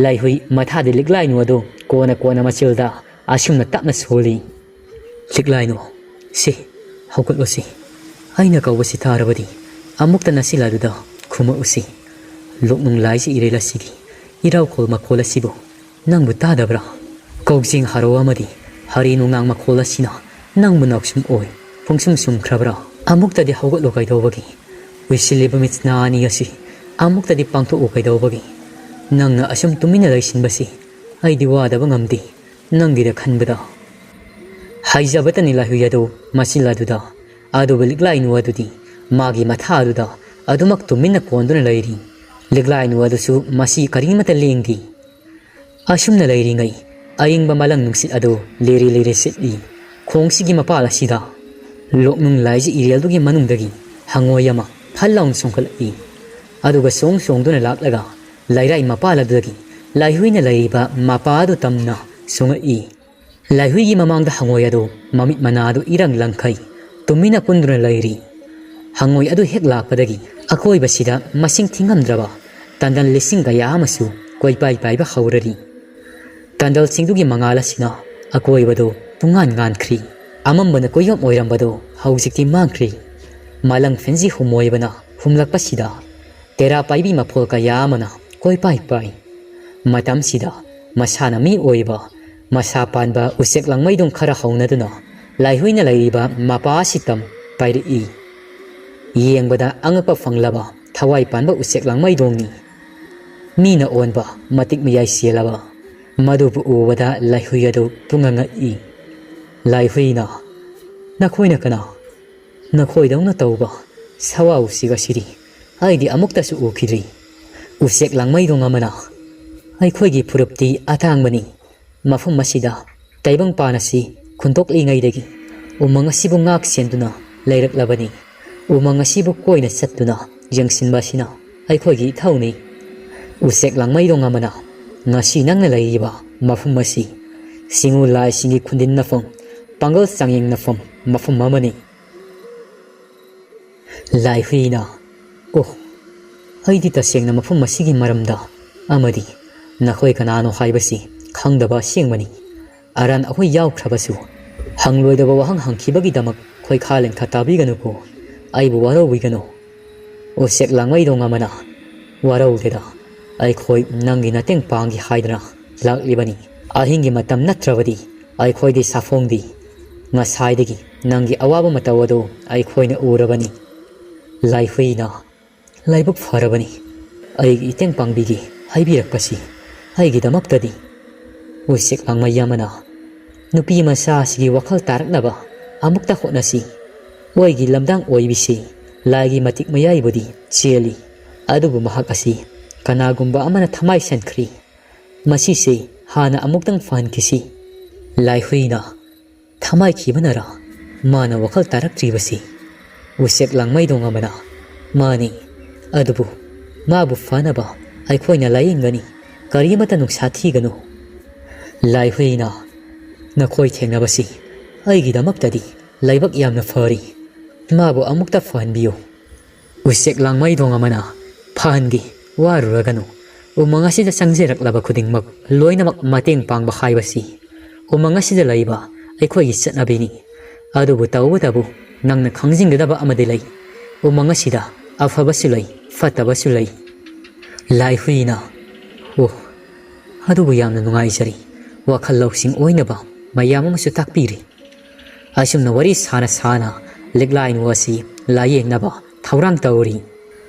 ꯂꯥꯏꯍꯨꯏ ꯃꯊꯥꯗ ꯂꯤꯛꯂꯥꯏꯅꯨ ꯑꯗꯨ ꯀꯣꯟꯅ ꯀꯣꯟꯅ ꯃꯆꯤꯜꯗ ꯑꯁꯨꯝꯅ ꯇꯞꯅ ꯁꯣꯜꯂꯤ꯫ ꯂꯤꯛꯂꯥꯏꯅꯨ, ꯁꯤ, ꯍꯧꯒꯠꯂꯨꯁꯤ꯫ ꯑꯩꯅ ꯀꯧꯕꯁꯤ ꯇꯥꯔꯕꯗꯤ ꯑꯃꯨꯛꯇ ꯅꯆꯤꯜ ꯑꯗꯨꯗ ꯈꯨꯝꯃꯛꯎꯁꯤ꯫ ꯂꯣꯛꯅꯨꯡ ꯂꯥꯏꯖ ꯏꯔꯦꯜ ꯑꯁꯤꯒꯤ ꯏꯔꯥꯎꯈꯣꯜ ꯃꯈꯣꯜ ꯑꯁꯤꯕꯨ ꯅꯪꯕꯨ ꯇꯥꯗꯕ꯭ꯔꯥ? ꯀꯧꯖꯦꯡ ꯍꯥꯔꯣ ꯑꯃꯗꯤ ꯍꯔꯦ ꯅꯨꯡꯅꯥꯡ ꯃꯈꯣꯜ ꯑꯁꯤꯅ ꯅꯪꯕꯨ ꯅꯥꯎꯁꯨꯝ ꯑꯣꯏ ꯄꯨꯡꯁꯨꯝ ꯁꯨꯝꯈ꯭ꯔꯕ꯭ꯔꯥ? ꯑꯃꯨꯛꯇꯗꯤ ꯍꯧꯒꯠꯂꯨ ꯀꯩꯗꯧꯕꯒꯤ? ꯎꯏꯁꯤꯜꯂꯤꯕ ꯃꯤꯠ ꯅꯥ ꯑꯅꯤ ꯑꯁꯤ ꯑꯃꯨꯛꯇꯗꯤ ꯄꯥꯡꯊꯣꯛꯎ ꯀꯩꯗꯧꯕꯒꯤ? ꯅꯪꯅ ꯑꯁꯨꯝ ꯇꯨꯃꯤꯟꯅ ꯂꯩꯁꯤꯟꯕꯁꯤ ꯑꯩꯗꯤ ꯋꯥꯗꯕ ꯉꯝꯗꯦ꯫ ꯅꯪꯒꯤꯗ ꯈꯟꯕꯗ ꯍꯥꯏꯖꯕꯇꯅꯤ ꯂꯥꯏꯍꯨꯏ ꯑꯗꯨ ꯃꯆꯤꯜ ꯑꯗꯨꯗ꯫ ꯑꯗꯨꯕꯨ ꯂꯤꯛꯂꯥꯏꯅꯨ ꯑꯗꯨꯗꯤ ꯃꯥꯒꯤ ꯃꯊꯥ ꯑꯗꯨꯗ ꯑꯗꯨꯃꯛ ꯇꯨꯃꯤꯟꯅ ꯀꯣꯟꯗꯨꯅ ꯂꯩꯔꯤ꯫ ꯂꯤꯛꯂꯥꯏꯅꯨ ꯑꯗꯨꯁꯨ ꯃꯁꯤ ꯀꯔꯤꯃꯠꯇ ꯂꯦꯡꯗꯦ꯫ ꯑꯁꯨꯝꯅ ꯂꯩꯔꯤꯉꯩ, ꯑꯏꯪꯕ ꯃꯂꯪ ꯅꯨꯡꯁꯤꯠ ꯑꯗꯨ ꯂꯤꯔꯤ ꯂꯤꯔꯤ ꯁꯤꯠꯂꯤ꯫ ꯈꯣꯡꯁꯤꯒꯤ ꯃꯄꯥꯜ ꯑꯁꯤꯗ ꯂꯣꯛꯅꯨꯡ ꯂꯥꯏꯖ ꯏꯔꯦꯜꯗꯨꯒꯤ ꯃꯅꯨꯡꯗꯒꯤ ꯍꯪꯉꯣꯏ ꯑꯃ ꯐꯜ ꯂꯥꯎꯅ ꯆꯣꯡꯈꯠꯂꯛꯏ꯫ ꯑꯗꯨꯒ ꯆꯣꯡ ꯆꯣꯡꯗꯨꯅ ꯂꯥꯛꯂꯒ ꯂꯩꯔꯥꯏ ꯃꯄꯥꯜ ꯑꯗꯨꯗꯒꯤ ꯂꯥꯏꯍꯨꯏꯅ ꯂꯩꯔꯤꯕ ꯃꯄꯥ ꯑꯗꯨ ꯇꯝꯅ ꯆꯣꯡꯉꯛꯏ꯫ ꯂꯥꯏꯍꯨꯏꯒꯤ ꯃꯃꯥꯡꯗ ꯍꯪꯉꯣꯏ ꯑꯗꯨ ꯃꯃꯤꯠ ꯃꯅꯥ ꯑꯗꯨ ꯏꯔꯪ ꯂꯪꯈꯩ ꯇꯨꯃꯤꯟꯅ ꯀꯨꯟꯗꯨꯅ ꯂꯩꯔꯤ꯫ ꯍꯪꯉꯣꯏ ꯑꯗꯨ ꯍꯦꯛ ꯂꯥꯛꯄꯗꯒꯤ ꯑꯀꯣꯏꯕꯁꯤꯗ ꯃꯁꯤꯡ ꯊꯤꯉꯝꯗ꯭ꯔꯕ ꯇꯟꯗꯜ ꯂꯤꯁꯤꯡ ꯀꯌꯥ ꯑꯃꯁꯨ ꯀꯣꯏꯄꯥꯏ ꯄꯥꯏꯕ ꯍꯧꯔꯔꯤ꯫ ꯇꯟꯗꯜꯁꯤꯡꯗꯨꯒꯤ ꯃꯉꯥꯜ ꯑꯁꯤꯅ ꯑꯀꯣꯏꯕꯗꯨ ꯄꯨꯡꯉꯥꯟ ꯉꯥꯟꯈ꯭ꯔꯤ꯫ ꯑꯃꯝꯕꯅ ꯀꯣꯏꯌꯣꯝ ꯑꯣꯏꯔꯝꯕꯗꯨ ꯍꯧꯖꯤꯛꯇꯤ ꯃꯥꯡꯈ꯭ꯔꯤ꯫ ꯃꯥꯂꯪ ꯐꯦꯟꯖꯤ ꯍꯨꯝꯃꯣꯏꯕꯅ ꯍꯨꯝꯂꯛꯄꯁꯤꯗ ꯇꯦꯔꯥ ꯄꯥꯏꯕꯤ ꯃꯐꯣꯜ ꯀꯌꯥ ꯑꯃꯅ ꯀꯣꯏꯄꯥꯏ ꯄꯥꯏ꯫ ꯃꯇꯝꯁꯤꯗ ꯃꯁꯥꯅ ꯃꯤ ꯑꯣꯏꯕ ꯃꯁꯥ ꯄꯥꯟꯕ ꯎꯆꯦꯛ ꯂꯥꯡꯃꯩꯗꯣꯡ ꯈꯔ ꯍꯧꯅꯗꯨꯅ ꯂꯥꯏꯍꯨꯏꯅ ꯂꯩꯔꯤꯕ ꯃꯄꯥ ꯑꯁꯤ ꯇꯝ ꯄꯥꯏꯔꯛꯏ꯫ ꯌꯦꯡꯕꯗ ꯑꯉꯛꯄ ꯐꯪꯂꯕ ꯊꯋꯥꯏ ꯄꯥꯟꯕ ꯎꯆꯦꯛ ꯂꯥꯡꯃꯩꯗꯣꯡꯅꯤ꯫ ꯃꯤꯅ ꯑꯣꯟꯕ ꯃꯇꯤꯛ ꯃꯌꯥꯏ ꯆꯦꯜꯂꯕ꯫ ꯃꯗꯨꯕꯨ ꯎꯕꯗ ꯂꯥꯏꯍꯨꯏ ꯑꯗꯨ ꯄꯨꯡꯉꯛ ꯉꯛꯏ꯫ ꯂꯥꯏꯍꯨꯏꯅ, "ꯅꯈꯣꯏꯅ ꯀꯅꯥ? ꯅꯈꯣꯏꯗꯧꯅ ꯇꯧꯕ ꯁꯋꯥ ꯎꯆꯦꯛ ꯑꯁꯤꯗꯤ ꯑꯩꯗꯤ ꯑꯃꯨꯛꯇꯁꯨ ꯎꯈꯤꯗ꯭ꯔꯤ꯫ ꯎꯆꯦꯛ ꯂꯥꯡꯃꯩꯗꯣꯡ ꯑꯃꯅ ꯑꯩꯈꯣꯏꯒꯤ ꯐꯨꯔꯨꯞꯇꯤ ꯑꯇꯥꯡꯕꯅꯤ꯫ ꯃꯐꯝ ꯑꯁꯤꯗ ꯇꯥꯏꯕꯪꯄꯥꯟ ꯑꯁꯤ ꯈꯨꯟꯗꯣꯛꯂꯤꯉꯩꯗꯒꯤ ꯎꯃꯪ ꯑꯁꯤꯕꯨ ꯉꯥꯛ ꯁꯦꯟꯗꯨꯅ ꯂꯩꯔꯛꯂꯕꯅꯤ꯫ ꯎꯃꯪ ꯑꯁꯤꯕꯨ ꯀꯣꯏꯅ ꯆꯠꯇꯨꯅ ꯌꯦꯡꯁꯤꯟꯕ ꯑꯁꯤꯅ ꯑꯩꯈꯣꯏꯒꯤ ꯏꯊꯧꯅꯤ꯫ ꯎꯆꯦꯛ ꯂꯥꯡꯃꯩꯗꯣꯡ ꯑꯃꯅ ꯉꯁꯤ ꯅꯪꯅ ꯂꯩꯔꯤꯕ ꯃꯐꯝ ꯑꯁꯤ ꯆꯤꯡꯉꯨ ꯂꯥꯏꯁꯤꯡꯒꯤ ꯈꯨꯟꯗꯤꯟꯅꯐꯝ, ꯄꯥꯡꯒꯜ ꯆꯥꯡꯌꯦꯡꯅꯐꯝ ꯃꯐꯝ ꯑꯃꯅꯤ꯫" ꯂꯥꯏꯍꯨꯏꯅ, "ꯑꯣꯍ, ꯑꯩꯗꯤ ꯇꯁꯦꯡꯅ ꯃꯐꯝ ꯑꯁꯤꯒꯤ ꯃꯔꯝꯗ ꯑꯃꯗꯤ ꯅꯈꯣꯏ ꯀꯅꯥꯅꯣ ꯍꯥꯏꯕꯁꯤ ꯈꯪꯗꯕ ꯑꯁꯦꯡꯕꯅꯤ꯫ ꯑꯔꯥꯟ ꯑꯍꯣꯏ ꯌꯥꯎꯈ꯭ꯔꯕꯁꯨ, ꯍꯪꯂꯣꯏꯗꯕ ꯋꯥꯍꯪ ꯍꯪꯈꯤꯕꯒꯤꯗꯃꯛ ꯈꯣꯏꯈꯥ ꯂꯦꯡꯊ ꯇꯥꯕꯤꯒꯅꯨꯀꯣ꯫ ꯑꯩꯕꯨ ꯋꯥꯔꯧꯕꯤꯒꯅꯨ꯫" "ꯎꯆꯦꯛ ꯂꯥꯡꯃꯩꯗꯣꯡ ꯑꯃꯅ, ꯋꯥꯔꯧꯗꯦꯗ, ꯑꯩꯈꯣꯏ ꯅꯪꯒꯤ ꯃꯇꯦꯡ ꯄꯥꯡꯒꯦ ꯍꯥꯏꯗꯨꯅ ꯂꯥꯛꯂꯤꯕꯅꯤ꯫ ꯑꯍꯤꯡꯒꯤ ꯃꯇꯝ ꯅꯠꯇ꯭ꯔꯕꯗꯤ ꯑꯩꯈꯣꯏꯗꯤ ꯁꯥꯐꯣꯡꯗꯤ꯫ ꯉꯁꯥꯏꯗꯒꯤ ꯅꯪꯒꯤ ꯑꯋꯥꯕ ꯃꯇꯧ ꯑꯗꯨ ꯑꯩꯈꯣꯏꯅ ꯎꯔꯕꯅꯤ꯫" ꯂꯥꯏꯍꯨꯏꯅ, "ꯂꯥꯏꯕꯛ ꯐꯔꯕꯅꯤ, ꯑꯩꯒꯤ ꯏꯇꯦꯡ ꯄꯥꯡꯕꯤꯒꯦ ꯍꯥꯏꯕꯤꯔꯛꯄꯁꯤ꯫ ꯑꯩꯒꯤꯗꯃꯛꯇꯗꯤ ꯎꯆꯦꯛ ꯂꯥꯡꯃꯩ ꯑꯃꯅ ꯅꯨꯄꯤ ꯃꯆꯥ ꯑꯁꯤꯒꯤ ꯋꯥꯈꯜ ꯇꯥꯔꯛꯅꯕ ꯑꯃꯨꯛꯇ ꯍꯣꯠꯅꯁꯤ꯫ ꯃꯣꯏꯒꯤ ꯂꯝꯗꯥꯡ ꯑꯣꯏꯕꯤꯁꯤ ꯂꯥꯏꯒꯤ ꯃꯇꯤꯛ ꯃꯌꯥꯏꯕꯨꯗꯤ ꯆꯦꯜꯂꯤ, ꯑꯗꯨꯕꯨ ꯃꯍꯥꯛ ꯑꯁꯤ ꯀꯅꯥꯒꯨꯝꯕ ꯑꯃꯅ ꯊꯃꯥꯏ ꯁꯟꯈ꯭ꯔꯤ꯫ "ꯃꯁꯤꯁꯦ ꯍꯥꯟꯅ ꯑꯃꯨꯛꯇꯪ ꯐꯥꯍꯟꯈꯤꯁꯤ꯫" ꯂꯥꯏꯍꯨꯏꯅ ꯊꯃꯥꯏꯈꯤꯕꯅꯔ ꯃꯥꯅ ꯋꯥꯈꯜ ꯇꯥꯔꯛꯇ꯭ꯔꯤꯕꯁꯤ꯫ ꯎꯆꯦꯛ ꯂꯥꯡꯃꯩꯗꯣꯡ ꯑꯃꯅ, "ꯃꯥꯅꯤ, ꯑꯗꯨꯕꯨ ꯃꯥꯕꯨ ꯐꯅꯕ ꯑꯩꯈꯣꯏꯅ ꯂꯥꯌꯦꯡꯒꯅꯤ꯫ ꯀꯔꯤꯃꯠꯇ ꯅꯨꯡꯁꯥ ꯊꯤꯒꯅꯨ꯫" ꯂꯥꯏꯍꯨꯏꯅ, "ꯅꯈꯣꯏ ꯊꯦꯡꯅꯕꯁꯤ ꯑꯩꯒꯤꯗꯃꯛꯇꯗꯤ ꯂꯥꯏꯕꯛ ꯌꯥꯝꯅ ꯐꯔꯤ꯫ ꯃꯥꯕꯨ ꯑꯃꯨꯛꯇ ꯐꯍꯟꯕꯤꯌꯨ꯫" ꯎꯆꯦꯛ ꯂꯥꯡꯃꯩꯗꯣꯡ ꯑꯃꯅ, "ꯐꯍꯟꯒꯦ, ꯋꯥꯔꯨꯔꯒꯅꯨ꯫ ꯎꯃꯪ ꯑꯁꯤꯗ ꯆꯪꯖꯔꯛꯂꯕ ꯈꯨꯗꯤꯡꯃꯛ ꯂꯣꯏꯅꯃꯛ ꯃꯇꯦꯡ ꯄꯥꯡꯕ ꯍꯥꯏꯕꯁꯤ ꯎꯃꯪ ꯑꯁꯤꯗ ꯂꯩꯕ ꯑꯩꯈꯣꯏꯒꯤ ꯆꯠꯅꯕꯤꯅꯤ꯫ ꯑꯗꯨꯕꯨ ꯇꯧꯕꯇꯕꯨ ꯅꯪꯅ ꯈꯪꯖꯤꯟꯒꯗꯕ ꯑꯃꯗꯤ ꯂꯩ꯫ ꯎꯃꯪ ꯑꯁꯤꯗ ꯑꯐꯕꯁꯨ ꯂꯩ, ꯐꯠꯇꯕꯁꯨ ꯂꯩ꯫" ꯂꯥꯏꯍꯨꯏꯅ, "ꯑꯣ, ꯑꯗꯨꯕꯨ ꯌꯥꯝꯅ ꯅꯨꯡꯉꯥꯏꯖꯔꯦ꯫ ꯋꯥꯈꯜ ꯂꯧꯁꯤꯡ ꯑꯣꯏꯅꯕ ꯃꯌꯥꯝ ꯑꯃꯁꯨ ꯇꯥꯛꯄꯤꯔꯦ꯫" ꯑꯁꯨꯝꯅ ꯋꯥꯔꯤ ꯁꯥꯅ ꯁꯥꯅ ꯂꯤꯛꯂꯥꯏꯅꯨ ꯑꯁꯤ ꯂꯥꯌꯦꯡꯅꯕ ꯊꯧꯔꯥꯡ ꯇꯧꯔꯤ꯫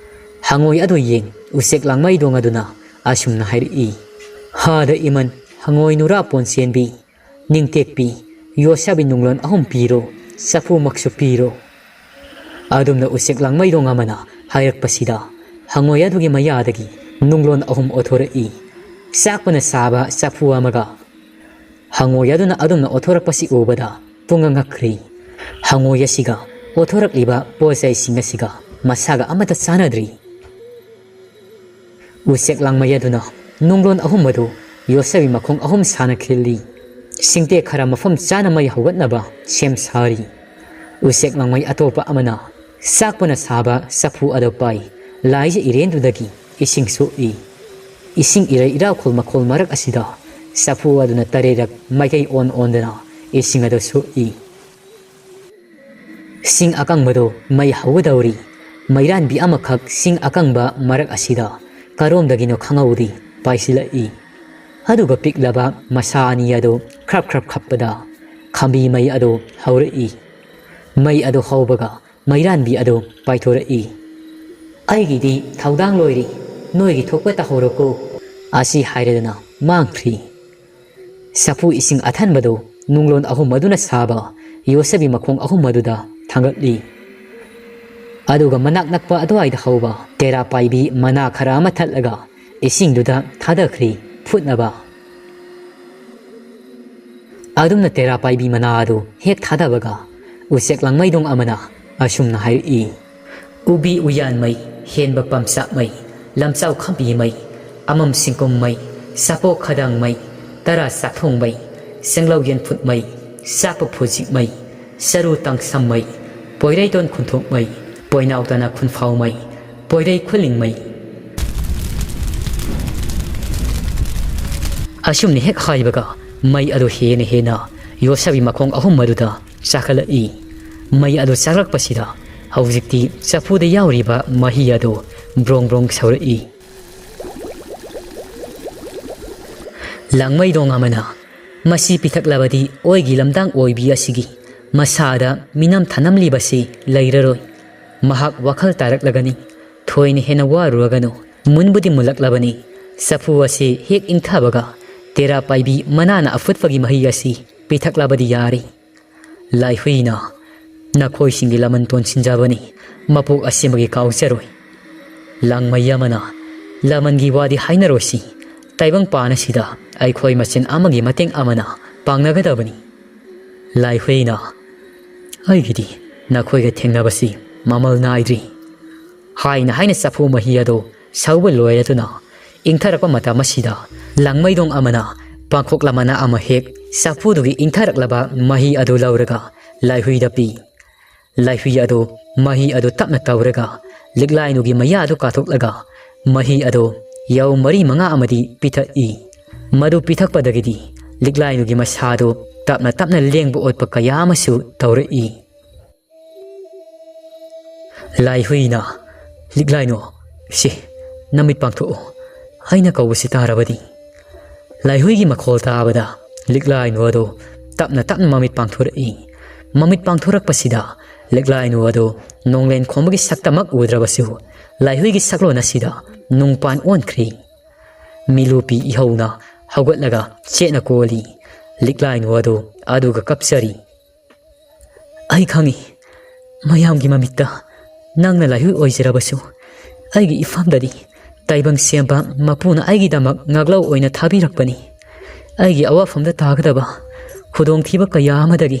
ꯍꯉꯣꯏ ꯑꯗꯨ ꯌꯦꯡ ꯎꯆꯦꯛ ꯂꯥꯡꯃꯩꯗꯣꯡ ꯑꯗꯨꯅ ꯑꯁꯨꯝꯅ ꯍꯥꯏꯔꯛꯏ, "ꯍꯥꯗ ꯏꯃꯟ, ꯍꯉꯣꯏ ꯅꯨꯔꯥ ꯄꯣꯟꯁꯦꯟꯕꯤ, ꯅꯤꯡꯇꯦꯛꯄꯤ, ꯌꯣꯠꯁꯥꯕꯤ ꯅꯨꯡꯂꯣꯟ ꯑꯍꯨꯝ ꯄꯤꯔꯣ, ꯆꯐꯨꯃꯛꯁꯨ ꯄꯤꯔꯣ꯫" ꯑꯗꯨꯝꯅ ꯎꯆꯦꯛ ꯂꯥꯡꯃꯩꯗꯣꯡ ꯑꯃꯅ ꯍꯥꯏꯔꯛꯄꯁꯤꯗ ꯍꯉꯣꯏ ꯑꯗꯨꯒꯤ ꯃꯌꯥꯗꯒꯤ ꯅꯨꯡꯂꯣꯟ ꯑꯍꯨꯝ ꯑꯣꯊꯣꯔꯛꯏ꯫ ꯆꯥꯛꯄꯅ ꯁꯥꯕ ꯆꯐꯨ ꯑꯃꯒ꯫ ꯍꯉꯣꯏ ꯑꯗꯨꯅ ꯑꯗꯨꯝꯅ ꯑꯣꯊꯣꯔꯛꯄꯁꯤ ꯎꯕꯗ ꯄꯨꯡꯉꯛ ꯉꯛꯈ꯭ꯔꯤ꯫ ꯍꯉꯣꯏ ꯑꯁꯤꯒ ꯑꯣꯊꯣꯔꯛꯂꯤꯕ ꯄꯣꯠꯆꯩꯁꯤꯡ ꯑꯁꯤꯒ ꯃꯁꯥꯒ ꯑꯃꯠꯇ ꯆꯥꯟꯅꯗ꯭ꯔꯤ꯫ ꯎꯆꯦꯛ ꯂꯥꯡꯃꯩ ꯑꯗꯨꯅ ꯅꯨꯡꯂꯣꯟ ꯑꯍꯨꯝ ꯑꯗꯨ ꯌꯣꯠꯁꯕꯤ ꯃꯈꯣꯡ ꯑꯍꯨꯝ ꯁꯥꯅ ꯈꯤꯜꯂꯤ꯫ ꯁꯤꯡꯇꯦꯛ ꯈꯔ ꯃꯐꯝ ꯆꯥꯅ ꯃꯩ ꯍꯧꯒꯠꯅꯕ ꯁꯦꯝ ꯁꯥꯔꯤ꯫ ꯎꯆꯦꯛ ꯂꯥꯡꯃꯩ ꯑꯇꯣꯞꯄ ꯑꯃꯅ ꯆꯥꯛꯄꯅ ꯁꯥꯕ ꯆꯐꯨ ꯑꯗꯨ ꯄꯥꯏ꯫ ꯂꯥꯏꯖ ꯏꯔꯦꯟꯗꯨꯗꯒꯤ ꯏꯁꯤꯡ ꯁꯣꯛꯏ꯫ ꯏꯁꯤꯡ ꯏꯔꯩ ꯏꯔꯥꯎꯈꯣꯜ ꯃꯈꯣꯜ ꯃꯔꯛ ꯑꯁꯤꯗ ꯆꯐꯨ ꯑꯗꯨꯅ ꯇꯔꯦꯠꯔꯛ ꯃꯥꯏꯀꯩ ꯑꯣꯟ ꯑꯣꯟꯗꯨꯅ ꯏꯁꯤꯡ ꯑꯗꯨ ꯁꯣꯛꯏ꯫ ꯁꯤꯡ ꯑꯀꯪꯕꯗꯨ ꯃꯩ ꯍꯧꯒꯗꯧꯔꯤ꯫ ꯃꯩꯔꯥꯟꯕꯤ ꯑꯃꯈꯛ ꯁꯤꯡ ꯑꯀꯪꯕ ꯃꯔꯛ ꯑꯁꯤꯗ ꯀꯔꯣꯝꯗꯒꯤꯅꯣ ꯈꯪꯍꯧꯗꯦ ꯄꯥꯏꯁꯤꯜꯂꯛꯏ꯫ ꯑꯗꯨꯒ ꯄꯤꯛꯂꯕ ꯃꯁꯥ ꯑꯅꯤ ꯑꯗꯨ ꯈ꯭ꯔꯞ ꯈ꯭ꯔꯞ ꯈꯞꯄꯗ ꯈꯝꯕꯤ ꯃꯩ ꯑꯗꯨ ꯍꯧꯔꯛꯏ꯫ ꯃꯩ ꯑꯗꯨ ꯍꯧꯕꯒ ꯃꯩꯔꯥꯟꯕꯤ ꯑꯗꯨ ꯄꯥꯏꯊꯣꯔꯛꯏ꯫ "ꯑꯩꯒꯤꯗꯤ ꯊꯧꯗꯥꯡ ꯂꯣꯏꯔꯦ, ꯅꯣꯏꯒꯤ ꯊꯣꯛꯄ ꯇꯧꯍꯧꯔꯣꯀꯣ" ꯑꯁꯤ ꯍꯥꯏꯔꯗꯅ ꯃꯥꯡꯈ꯭ꯔꯤ꯫ ꯆꯐꯨ ꯏꯁꯤꯡ ꯑꯊꯟꯕꯗꯨ ꯅꯨꯡꯂꯣꯟ ꯑꯍꯨꯝ ꯑꯗꯨꯅ ꯁꯥꯕ ꯌꯣꯠꯁꯕꯤ ꯃꯈꯣꯡ ꯑꯍꯨꯝ ꯑꯗꯨꯗ ꯊꯥꯡꯒꯠꯂꯤ꯫ ꯑꯗꯨꯒ ꯃꯅꯥꯛ ꯅꯛꯄ ꯑꯗꯨꯋꯥꯏꯗ ꯍꯧꯕ ꯇꯦꯔꯥ ꯄꯥꯏꯕꯤ ꯃꯅꯥ ꯈꯔ ꯑꯃ ꯊꯠꯂꯒ ꯏꯁꯤꯡꯗꯨꯗ ꯊꯥꯗꯈ꯭ꯔꯤ꯫ ꯐꯨꯠꯅꯕ꯫ ꯑꯗꯨꯝꯅ ꯇꯦꯔꯥ ꯄꯥꯏꯕꯤ ꯃꯅꯥ ꯑꯗꯨ ꯍꯦꯛ ꯊꯥꯗꯕꯒ ꯎꯆꯦꯛ ꯂꯥꯡꯃꯩꯗꯣꯡ ꯑꯃꯅ ꯑꯁꯨꯝꯅ ꯍꯥꯏꯔꯛꯏ, "ꯎꯕꯤ ꯎꯌꯥꯟꯃꯩ, ꯍꯦꯟꯕ ꯄꯥꯝꯆꯥꯛꯃꯩ, ꯂꯝꯆꯥꯎ ꯈꯝꯕꯤꯃꯩ, ꯑꯃꯝ ꯁꯤꯡꯀꯨꯝꯃꯩ, ꯆꯥꯄꯣꯛ ꯈꯗꯥꯡꯃꯩ, ꯇꯔꯥ ꯆꯥꯛꯊꯣꯡꯃꯩ, ꯆꯦꯡꯂꯧ ꯌꯦꯟꯐꯨꯠꯃꯩ, ꯆꯥꯛꯄ ꯐꯨꯖꯤꯛꯃꯩ, ꯆꯔꯨ ꯇꯥꯡꯁꯝꯃꯩ, ꯄꯣꯏꯔꯩꯇꯣꯟ ꯈꯨꯟꯊꯣꯛꯃꯩ, ꯄꯣꯏꯅꯥꯎ ꯇꯅꯥ ꯈꯨꯟꯐꯥꯎꯃꯩ, ꯄꯣꯏꯔꯩ ꯈꯨꯂꯤꯡꯃꯩ"꯫ ꯑꯁꯨꯝꯅ ꯍꯦꯛ ꯍꯥꯏꯕꯒ ꯃꯩ ꯑꯗꯨ ꯍꯦꯟꯅ ꯍꯦꯟꯅ ꯌꯣꯠꯁꯥꯕꯤ ꯃꯈꯣꯡ ꯑꯍꯨꯝ ꯑꯗꯨꯗ ꯆꯥꯛꯈꯠꯂꯛꯏ꯫ ꯃꯩ ꯑꯗꯨ ꯆꯥꯛꯂꯛꯄꯁꯤꯗ ꯍꯧꯖꯤꯛꯇꯤ ꯆꯐꯨꯗ ꯌꯥꯎꯔꯤꯕ ꯃꯍꯤ ꯑꯗꯨ ꯕ꯭ꯔꯣꯡ ꯕ꯭ꯔꯣꯡ ꯁꯧꯔꯛꯏ꯫ ꯂꯥꯡꯃꯩꯗꯣꯡ ꯑꯃꯅ, "ꯃꯁꯤ ꯄꯤꯊꯛꯂꯕꯗꯤ ꯑꯣꯏꯒꯤ ꯂꯝꯗꯥꯡ ꯑꯣꯏꯕꯤ ꯑꯁꯤꯒꯤ ꯃꯁꯥꯗ ꯃꯤꯅꯝ ꯊꯅꯝꯂꯤꯕꯁꯤ ꯂꯩꯔꯔꯣꯏ꯫ ꯃꯍꯥꯛ ꯋꯥꯈꯜ ꯇꯥꯔꯛꯂꯒꯅꯤ꯫ ꯊꯣꯏꯅ ꯍꯦꯟꯅ ꯋꯥꯔꯨꯔꯒꯅꯨ꯫ ꯃꯨꯟꯕꯨꯗꯤ ꯃꯨꯜꯂꯛꯂꯕꯅꯤ꯫ ꯆꯐꯨ ꯑꯁꯤ ꯍꯦꯛ ꯏꯪꯊꯕꯒ ꯇꯦꯔꯥ ꯄꯥꯏꯕꯤ ꯃꯅꯥꯅ ꯑꯐꯨꯠꯄꯒꯤ ꯃꯍꯤ ꯑꯁꯤ ꯄꯤꯊꯛꯂꯕꯗꯤ ꯌꯥꯔꯦ"꯫ ꯂꯥꯏꯍꯨꯏꯅ, "ꯅꯈꯣꯏꯁꯤꯡꯒꯤ ꯂꯃꯟ ꯇꯣꯟꯁꯤꯟꯖꯕꯅꯤ꯫ ꯃꯄꯣꯛ ꯑꯁꯤꯃꯒꯤ ꯀꯥꯎꯖꯔꯣꯏ"꯫ ꯂꯥꯡꯃꯩ ꯑꯃꯅ, "ꯂꯃꯟꯒꯤ ꯋꯥꯗꯤ ꯍꯥꯏꯅꯔꯣꯏꯁꯤ꯫ ꯇꯥꯏꯕꯪꯄꯥꯟ ꯑꯁꯤꯗ ꯑꯩꯈꯣꯏ ꯃꯁꯦꯟ ꯑꯃꯒꯤ ꯃꯇꯦꯡ ꯑꯃꯅ ꯄꯥꯡꯅꯒꯗꯕꯅꯤ"꯫ ꯂꯥꯏꯍꯨꯏꯅ, "ꯑꯩꯒꯤꯗꯤ ꯅꯈꯣꯏꯒ ꯊꯦꯡꯅꯕꯁꯤ ꯃꯃꯜ ꯅꯥꯏꯗ꯭ꯔꯤ"꯫ ꯍꯥꯏꯅ ꯍꯥꯏꯅ ꯆꯐꯨ ꯃꯍꯤ ꯑꯗꯨ ꯁꯧꯕ ꯂꯣꯏꯔꯗꯨꯅ ꯏꯪꯊꯔꯛꯄ ꯃꯇꯝ ꯑꯁꯤꯗ ꯂꯥꯡꯃꯩꯗꯣꯡ ꯑꯃꯅ ꯄꯥꯡꯈꯣꯛ ꯂꯃꯅ ꯑꯃ ꯍꯦꯛ ꯆꯐꯨꯗꯨꯒꯤ ꯏꯪꯊꯔꯛꯂꯕ ꯃꯍꯤ ꯑꯗꯨ ꯂꯧꯔꯒ ꯂꯥꯏꯍꯨꯏꯗ ꯄꯤ꯫ ꯂꯥꯏꯍꯨꯏ ꯑꯗꯨ ꯃꯍꯤ ꯑꯗꯨ ꯇꯞꯅ ꯇꯧꯔꯒ ꯂꯤꯛꯂꯥꯏꯅꯨꯒꯤ ꯃꯌꯥꯗꯨ ꯀꯥꯊꯣꯛꯂꯒ ꯃꯍꯤ ꯑꯗꯨ ꯌꯥꯎ ꯃꯔꯤ ꯃꯉꯥ ꯑꯃꯗꯤ ꯄꯤꯊꯛꯏ꯫ ꯃꯗꯨ ꯄꯤꯊꯛꯄꯗꯒꯤꯗꯤ ꯂꯤꯛꯂꯥꯏꯅꯨꯒꯤ ꯃꯁꯥꯗꯨ ꯇꯞꯅ ꯇꯞꯅ ꯂꯦꯡꯕ ꯑꯣꯠꯄ ꯀꯌꯥ ꯑꯃꯁꯨ ꯇꯧꯔꯛꯏ꯫ ꯂꯥꯏꯍꯨꯏꯅ, "ꯂꯤꯛꯂꯥꯏꯅꯨ, ꯁꯤ, ꯅꯃꯤꯠ ꯄꯥꯡꯊꯣꯛꯎ" ꯍꯥꯏꯅ ꯀꯧꯕꯁꯤ ꯇꯥꯔꯕꯗꯤ, ꯂꯥꯏꯍꯨꯏꯒꯤ ꯃꯈꯣꯜ ꯇꯥꯕꯗ ꯂꯤꯛꯂꯥꯏꯅꯨ ꯑꯗꯨ ꯇꯞꯅ ꯇꯞꯅ ꯃꯃꯤꯠ ꯄꯥꯡꯊꯣꯔꯛꯏ꯫ ꯃꯃꯤꯠ ꯄꯥꯡꯊꯣꯔꯛꯄꯁꯤꯗ ꯂꯤꯛꯂꯥꯏꯅꯨ ꯑꯗꯨ ꯅꯣꯡꯂꯦꯟ ꯈꯣꯝꯕꯒꯤ ꯁꯛꯇꯃꯛ ꯎꯗ꯭ꯔꯕꯁꯨ ꯂꯥꯏꯍꯨꯏꯒꯤ ꯁꯛꯂꯣꯟ ꯑꯁꯤꯗ ꯅꯨꯡꯄꯥꯟ ꯑꯣꯟꯈ꯭ꯔꯤ꯫ ꯃꯤꯂꯨꯄꯤ ꯏꯍꯧꯅ ꯍꯧꯒꯠꯂꯒ ꯆꯦꯠꯅ ꯀꯣꯜꯂꯤ꯫ ꯂꯤꯛꯂꯥꯏꯅꯨ ꯑꯗꯨ ꯑꯗꯨꯒ ꯀꯞꯆꯔꯤ꯫ "ꯑꯩ ꯈꯪꯏ, ꯃꯌꯥꯝꯒꯤ ꯃꯃꯤꯠꯇ ꯅꯪꯅ ꯂꯥꯏꯍꯨꯏ ꯑꯣꯏꯖꯔꯕꯁꯨ, ꯑꯩꯒꯤ ꯏꯐꯝꯗꯗꯤ ꯇꯥꯏꯕꯪ ꯁꯦꯝꯕ ꯃꯄꯨꯅ ꯑꯩꯒꯤꯗꯃꯛ ꯉꯥꯛꯂꯧ ꯑꯣꯏꯅ ꯊꯥꯕꯤꯔꯛꯄꯅꯤ꯫ ꯑꯩꯒꯤ ꯑꯋꯥꯐꯝꯗ ꯇꯥꯒꯗꯕ ꯈꯨꯗꯣꯡꯊꯤꯕ ꯀꯌꯥ ꯑꯃꯗꯒꯤ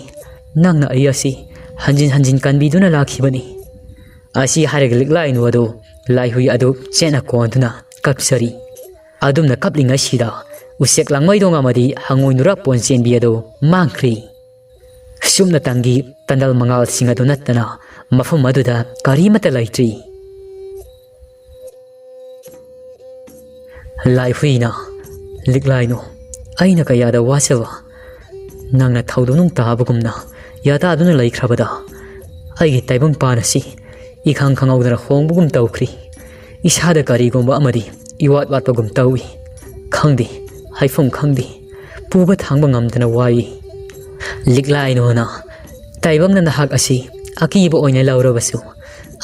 ꯅꯪꯅ ꯑꯩ ꯑꯁꯤ ꯍꯟꯖꯤꯟ ꯍꯟꯖꯤꯟ ꯀꯟꯕꯤꯗꯨꯅ ꯂꯥꯛꯈꯤꯕꯅꯤ꯫ ꯑꯁꯤ ꯍꯥꯏꯔꯒ ꯂꯤꯛꯂꯥꯏꯅꯨ ꯑꯗꯨ ꯂꯥꯏꯍꯨꯏ ꯑꯗꯨ ꯆꯦꯠꯅ ꯀꯣꯟꯗꯨꯅ ꯀꯞꯆꯔꯤ꯫ ꯑꯗꯨꯝꯅ ꯀꯞꯂꯤꯉꯩꯁꯤꯗ ꯎꯆꯦꯛ ꯂꯥꯡꯃꯩꯗꯣꯡ ꯑꯃꯗꯤ ꯍꯪꯉꯣꯏ ꯅꯨꯔꯥꯛꯄꯣꯟ ꯆꯦꯟꯕꯤ ꯑꯗꯨ ꯃꯥꯡꯈ꯭ꯔꯤ꯫ ꯁꯨꯞꯅꯇꯪꯒꯤ ꯇꯟꯗꯜ ꯃꯉꯥꯜꯁꯤꯡ ꯑꯗꯨ ꯅꯠꯇꯅ ꯃꯐꯝ ꯑꯗꯨꯗ ꯀꯔꯤꯃꯠꯇ ꯂꯩꯇ꯭ꯔꯤ꯫ ꯂꯥꯏꯍꯨꯏꯅ, "ꯂꯤꯛꯂꯥꯏꯅꯨ, ꯑꯩꯅ ꯀꯌꯥꯗ ꯋꯥꯖꯕ, ꯅꯪꯅ ꯊꯧꯗꯣꯛꯅꯨꯡ ꯇꯥꯕꯒꯨꯝꯅ ꯌꯥꯇꯥꯗꯨꯅ ꯂꯩꯈ꯭ꯔꯕꯗ ꯑꯩꯒꯤ ꯇꯥꯏꯕꯪꯄꯥꯟ ꯑꯁꯤ ꯏꯈꯪ ꯈꯪꯍꯧꯗꯅ ꯍꯣꯡꯕꯒꯨꯝ ꯇꯧꯈ꯭ꯔꯤ꯫ ꯏꯁꯥꯗ ꯀꯔꯤꯒꯨꯝꯕ ꯑꯃꯗꯤ ꯏꯋꯥꯠ ꯋꯥꯠꯄꯒꯨꯝ ꯇꯧꯏ꯫ ꯈꯪꯗꯦ, ꯍꯥꯏꯐꯝ ꯈꯪꯗꯦ, ꯄꯨꯕ ꯊꯥꯡꯕ ꯉꯝꯗꯅ ꯋꯥꯏ꯫ ꯂꯤꯛꯂꯥꯏꯅꯣꯅ ꯇꯥꯏꯕꯪꯅ ꯅꯍꯥꯛ ꯑꯁꯤ ꯑꯀꯤꯕ ꯑꯣꯏꯅ ꯂꯧꯔꯕꯁꯨ,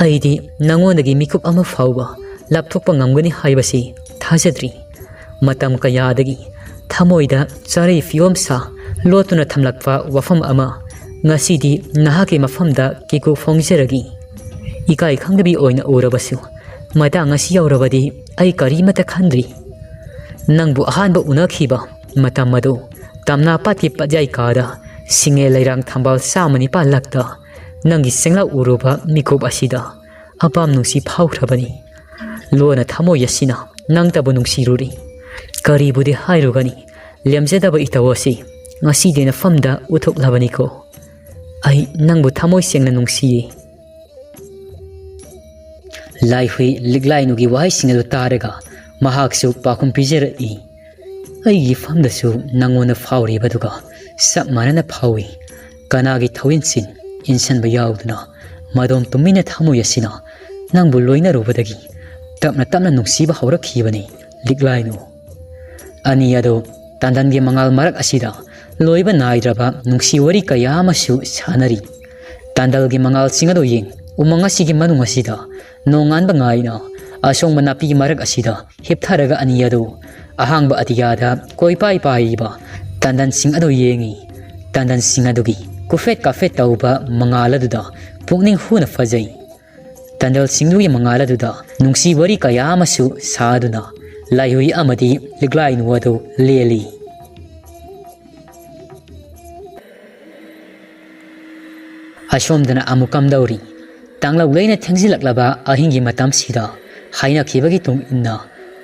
ꯑꯩꯗꯤ ꯅꯉꯣꯟꯗꯒꯤ ꯃꯤꯀꯨꯞ ꯑꯃ ꯐꯥꯎꯕ ꯂꯥꯞꯊꯣꯛꯄ ꯉꯝꯒꯅꯤ ꯍꯥꯏꯕꯁꯤ ꯊꯥꯖꯗ꯭ꯔꯤ꯫ ꯃꯇꯝ ꯀꯌꯥꯗꯒꯤ ꯊꯃꯣꯏꯗ ꯆꯥꯔꯩ ꯐꯤꯌꯣꯝ ꯁꯥ ꯂꯣꯠꯇꯨꯅ ꯊꯝꯂꯛꯄ ꯋꯥꯐꯝ ꯑꯃ ꯉꯁꯤꯗꯤ ꯅꯍꯥꯛꯀꯤ ꯃꯐꯝꯗ ꯀꯤꯀꯨ ꯐꯣꯡꯖꯔꯒꯦ꯫ ꯏꯀꯥꯏ ꯈꯪꯗꯕꯤ ꯑꯣꯏꯅ ꯎꯔꯕꯁꯨ, ꯃꯇꯥꯡ ꯑꯁꯤ ꯌꯧꯔꯕꯗꯤ ꯑꯩ ꯀꯔꯤꯃꯠꯇ ꯈꯟꯗ꯭ꯔꯤ꯫ ꯅꯪꯕꯨ ꯑꯍꯥꯟꯕ ꯎꯅꯈꯤꯕ ꯃꯇꯝ ꯑꯗꯨ ꯇꯝꯅꯥ ꯄꯥꯠꯀꯤ ꯄꯠꯌꯥꯏ ꯀꯥꯗ ꯁꯤꯡꯉꯦ ꯂꯩꯔꯥꯡ ꯊꯝꯕꯥꯜ ꯆꯥꯝꯃ ꯅꯤꯄꯥꯜ ꯂꯛꯇ ꯅꯪꯒꯤ ꯁꯦꯡꯂꯥꯎ ꯎꯔꯨꯕ ꯃꯤꯀꯨꯞ ꯑꯁꯤꯗ ꯑꯄꯥꯝ ꯅꯨꯡꯁꯤ ꯐꯥꯎꯈ꯭ꯔꯕꯅꯤ꯫ ꯂꯣꯟꯅ ꯊꯃꯣꯏ ꯑꯁꯤꯅ ꯅꯪꯇꯕꯨ ꯅꯨꯡꯁꯤꯔꯨꯔꯤ꯫ ꯀꯔꯤꯕꯨꯗꯤ ꯍꯥꯏꯔꯨꯒꯅꯤ, ꯂꯦꯝꯖꯗꯕ ꯏꯇꯧ ꯑꯁꯤ ꯉꯁꯤꯗꯤ ꯅꯐꯝꯗ ꯎꯠꯊꯣꯛꯂꯕꯅꯤꯀꯣ꯫ ꯑꯩ ꯅꯪꯕꯨ ꯊꯃꯣꯏ ꯁꯦꯡꯅ ꯅꯨꯡꯁꯤꯌꯦ꯫ ꯂꯥꯏꯍꯨꯏ ꯂꯤꯛꯂꯥꯏꯅꯨꯒꯤ ꯋꯥꯍꯩꯁꯤꯡ ꯑꯗꯨ ꯇꯥꯔꯒ ꯃꯍꯥꯛꯁꯨ ꯄꯥꯎꯈꯨꯝ ꯄꯤꯖꯔꯛꯏ꯫ ꯑꯩꯒꯤ ꯐꯝꯗꯁꯨ ꯅꯪꯉꯣꯟꯗ ꯐꯥꯎꯔꯤꯕꯗꯨꯒ ꯆꯞ ꯃꯥꯟꯅꯅ ꯐꯥꯎꯏ꯫ ꯀꯅꯥꯒꯤ ꯊꯧꯏꯟꯁꯤꯟ ꯏꯟꯁꯤꯟꯕ ꯌꯥꯎꯗꯅ ꯃꯗꯣꯝ ꯇꯨꯃꯤꯟꯅ ꯊꯃꯣꯏ ꯑꯁꯤꯅ ꯅꯪꯕꯨ ꯂꯣꯏꯅꯔꯨꯕꯗꯒꯤ ꯇꯞꯅ ꯇꯞꯅ ꯅꯨꯡꯁꯤꯕ ꯍꯧꯔꯛꯈꯤꯕꯅꯤ ꯂꯤꯛꯂꯥꯏꯅꯨ꯫ ꯑꯅꯤ ꯑꯗꯨ ꯇꯟꯗꯟꯒꯤ ꯃꯉꯥꯜ ꯃꯔꯛ ꯑꯁꯤꯗ ꯂꯣꯏꯕ ꯅꯥꯏꯗ꯭ꯔꯕ ꯅꯨꯡꯁꯤ ꯋꯥꯔꯤ ꯀꯌꯥ ꯑꯃꯁꯨ ꯁꯥꯟꯅꯔꯤ꯫ ꯇꯟꯗꯜꯒꯤ ꯃꯉꯥꯜꯁꯤꯡ ꯑꯗꯨ ꯌꯦꯡ ꯎꯃꯪ ꯑꯁꯤꯒꯤ ꯃꯅꯨꯡ ꯑꯁꯤꯗ ꯅꯣꯡꯉꯥꯟꯕ ꯉꯥꯏꯅ ꯑꯁꯣꯡꯕ ꯅꯥꯄꯤ ꯃꯔꯛ ꯑꯁꯤꯗ ꯍꯤꯞꯊꯔꯒ ꯑꯅꯤ ꯑꯗꯨ ꯑꯍꯥꯡꯕ ꯑꯇꯤꯌꯥꯗ ꯀꯣꯏꯄꯥꯏ ꯄꯥꯏꯔꯤꯕ ꯇꯟꯗꯟꯁꯤꯡ ꯑꯗꯨ ꯌꯦꯡꯏ꯫ ꯇꯟꯗꯟꯁꯤꯡ ꯑꯗꯨꯒꯤ ꯀꯨꯐꯦꯠ ꯀꯥꯐꯦꯠ ꯇꯧꯕ ꯃꯉꯥꯜ ꯑꯗꯨꯗ ꯄꯨꯛꯅꯤꯡ ꯍꯨꯅ ꯐꯖꯩ꯫ ꯇꯟꯗꯜꯁꯤꯡꯗꯨꯒꯤ ꯃꯉꯥꯜ ꯑꯗꯨꯗ ꯅꯨꯡꯁꯤ ꯋꯥꯔꯤ ꯀꯌꯥ ꯑꯃꯁꯨ ꯁꯥꯗꯨꯅ ꯂꯥꯏꯍꯨꯏ ꯑꯃꯗꯤ ꯂꯤꯛꯂꯥꯏꯅꯨ ꯑꯗꯨ ꯂꯦꯜꯂꯤ꯫ ꯑꯁꯣꯝꯗꯅ ꯑꯃꯨꯛ ꯀꯝꯗꯧꯔꯤ? ꯇꯥꯡꯂꯧ ꯂꯩꯅ ꯊꯦꯡꯖꯤꯜꯂꯛꯂꯕ ꯑꯍꯤꯡꯒꯤ ꯃꯇꯝꯁꯤꯗ ꯍꯥꯏꯅꯈꯤꯕꯒꯤ ꯇꯨꯡ ꯏꯟꯅ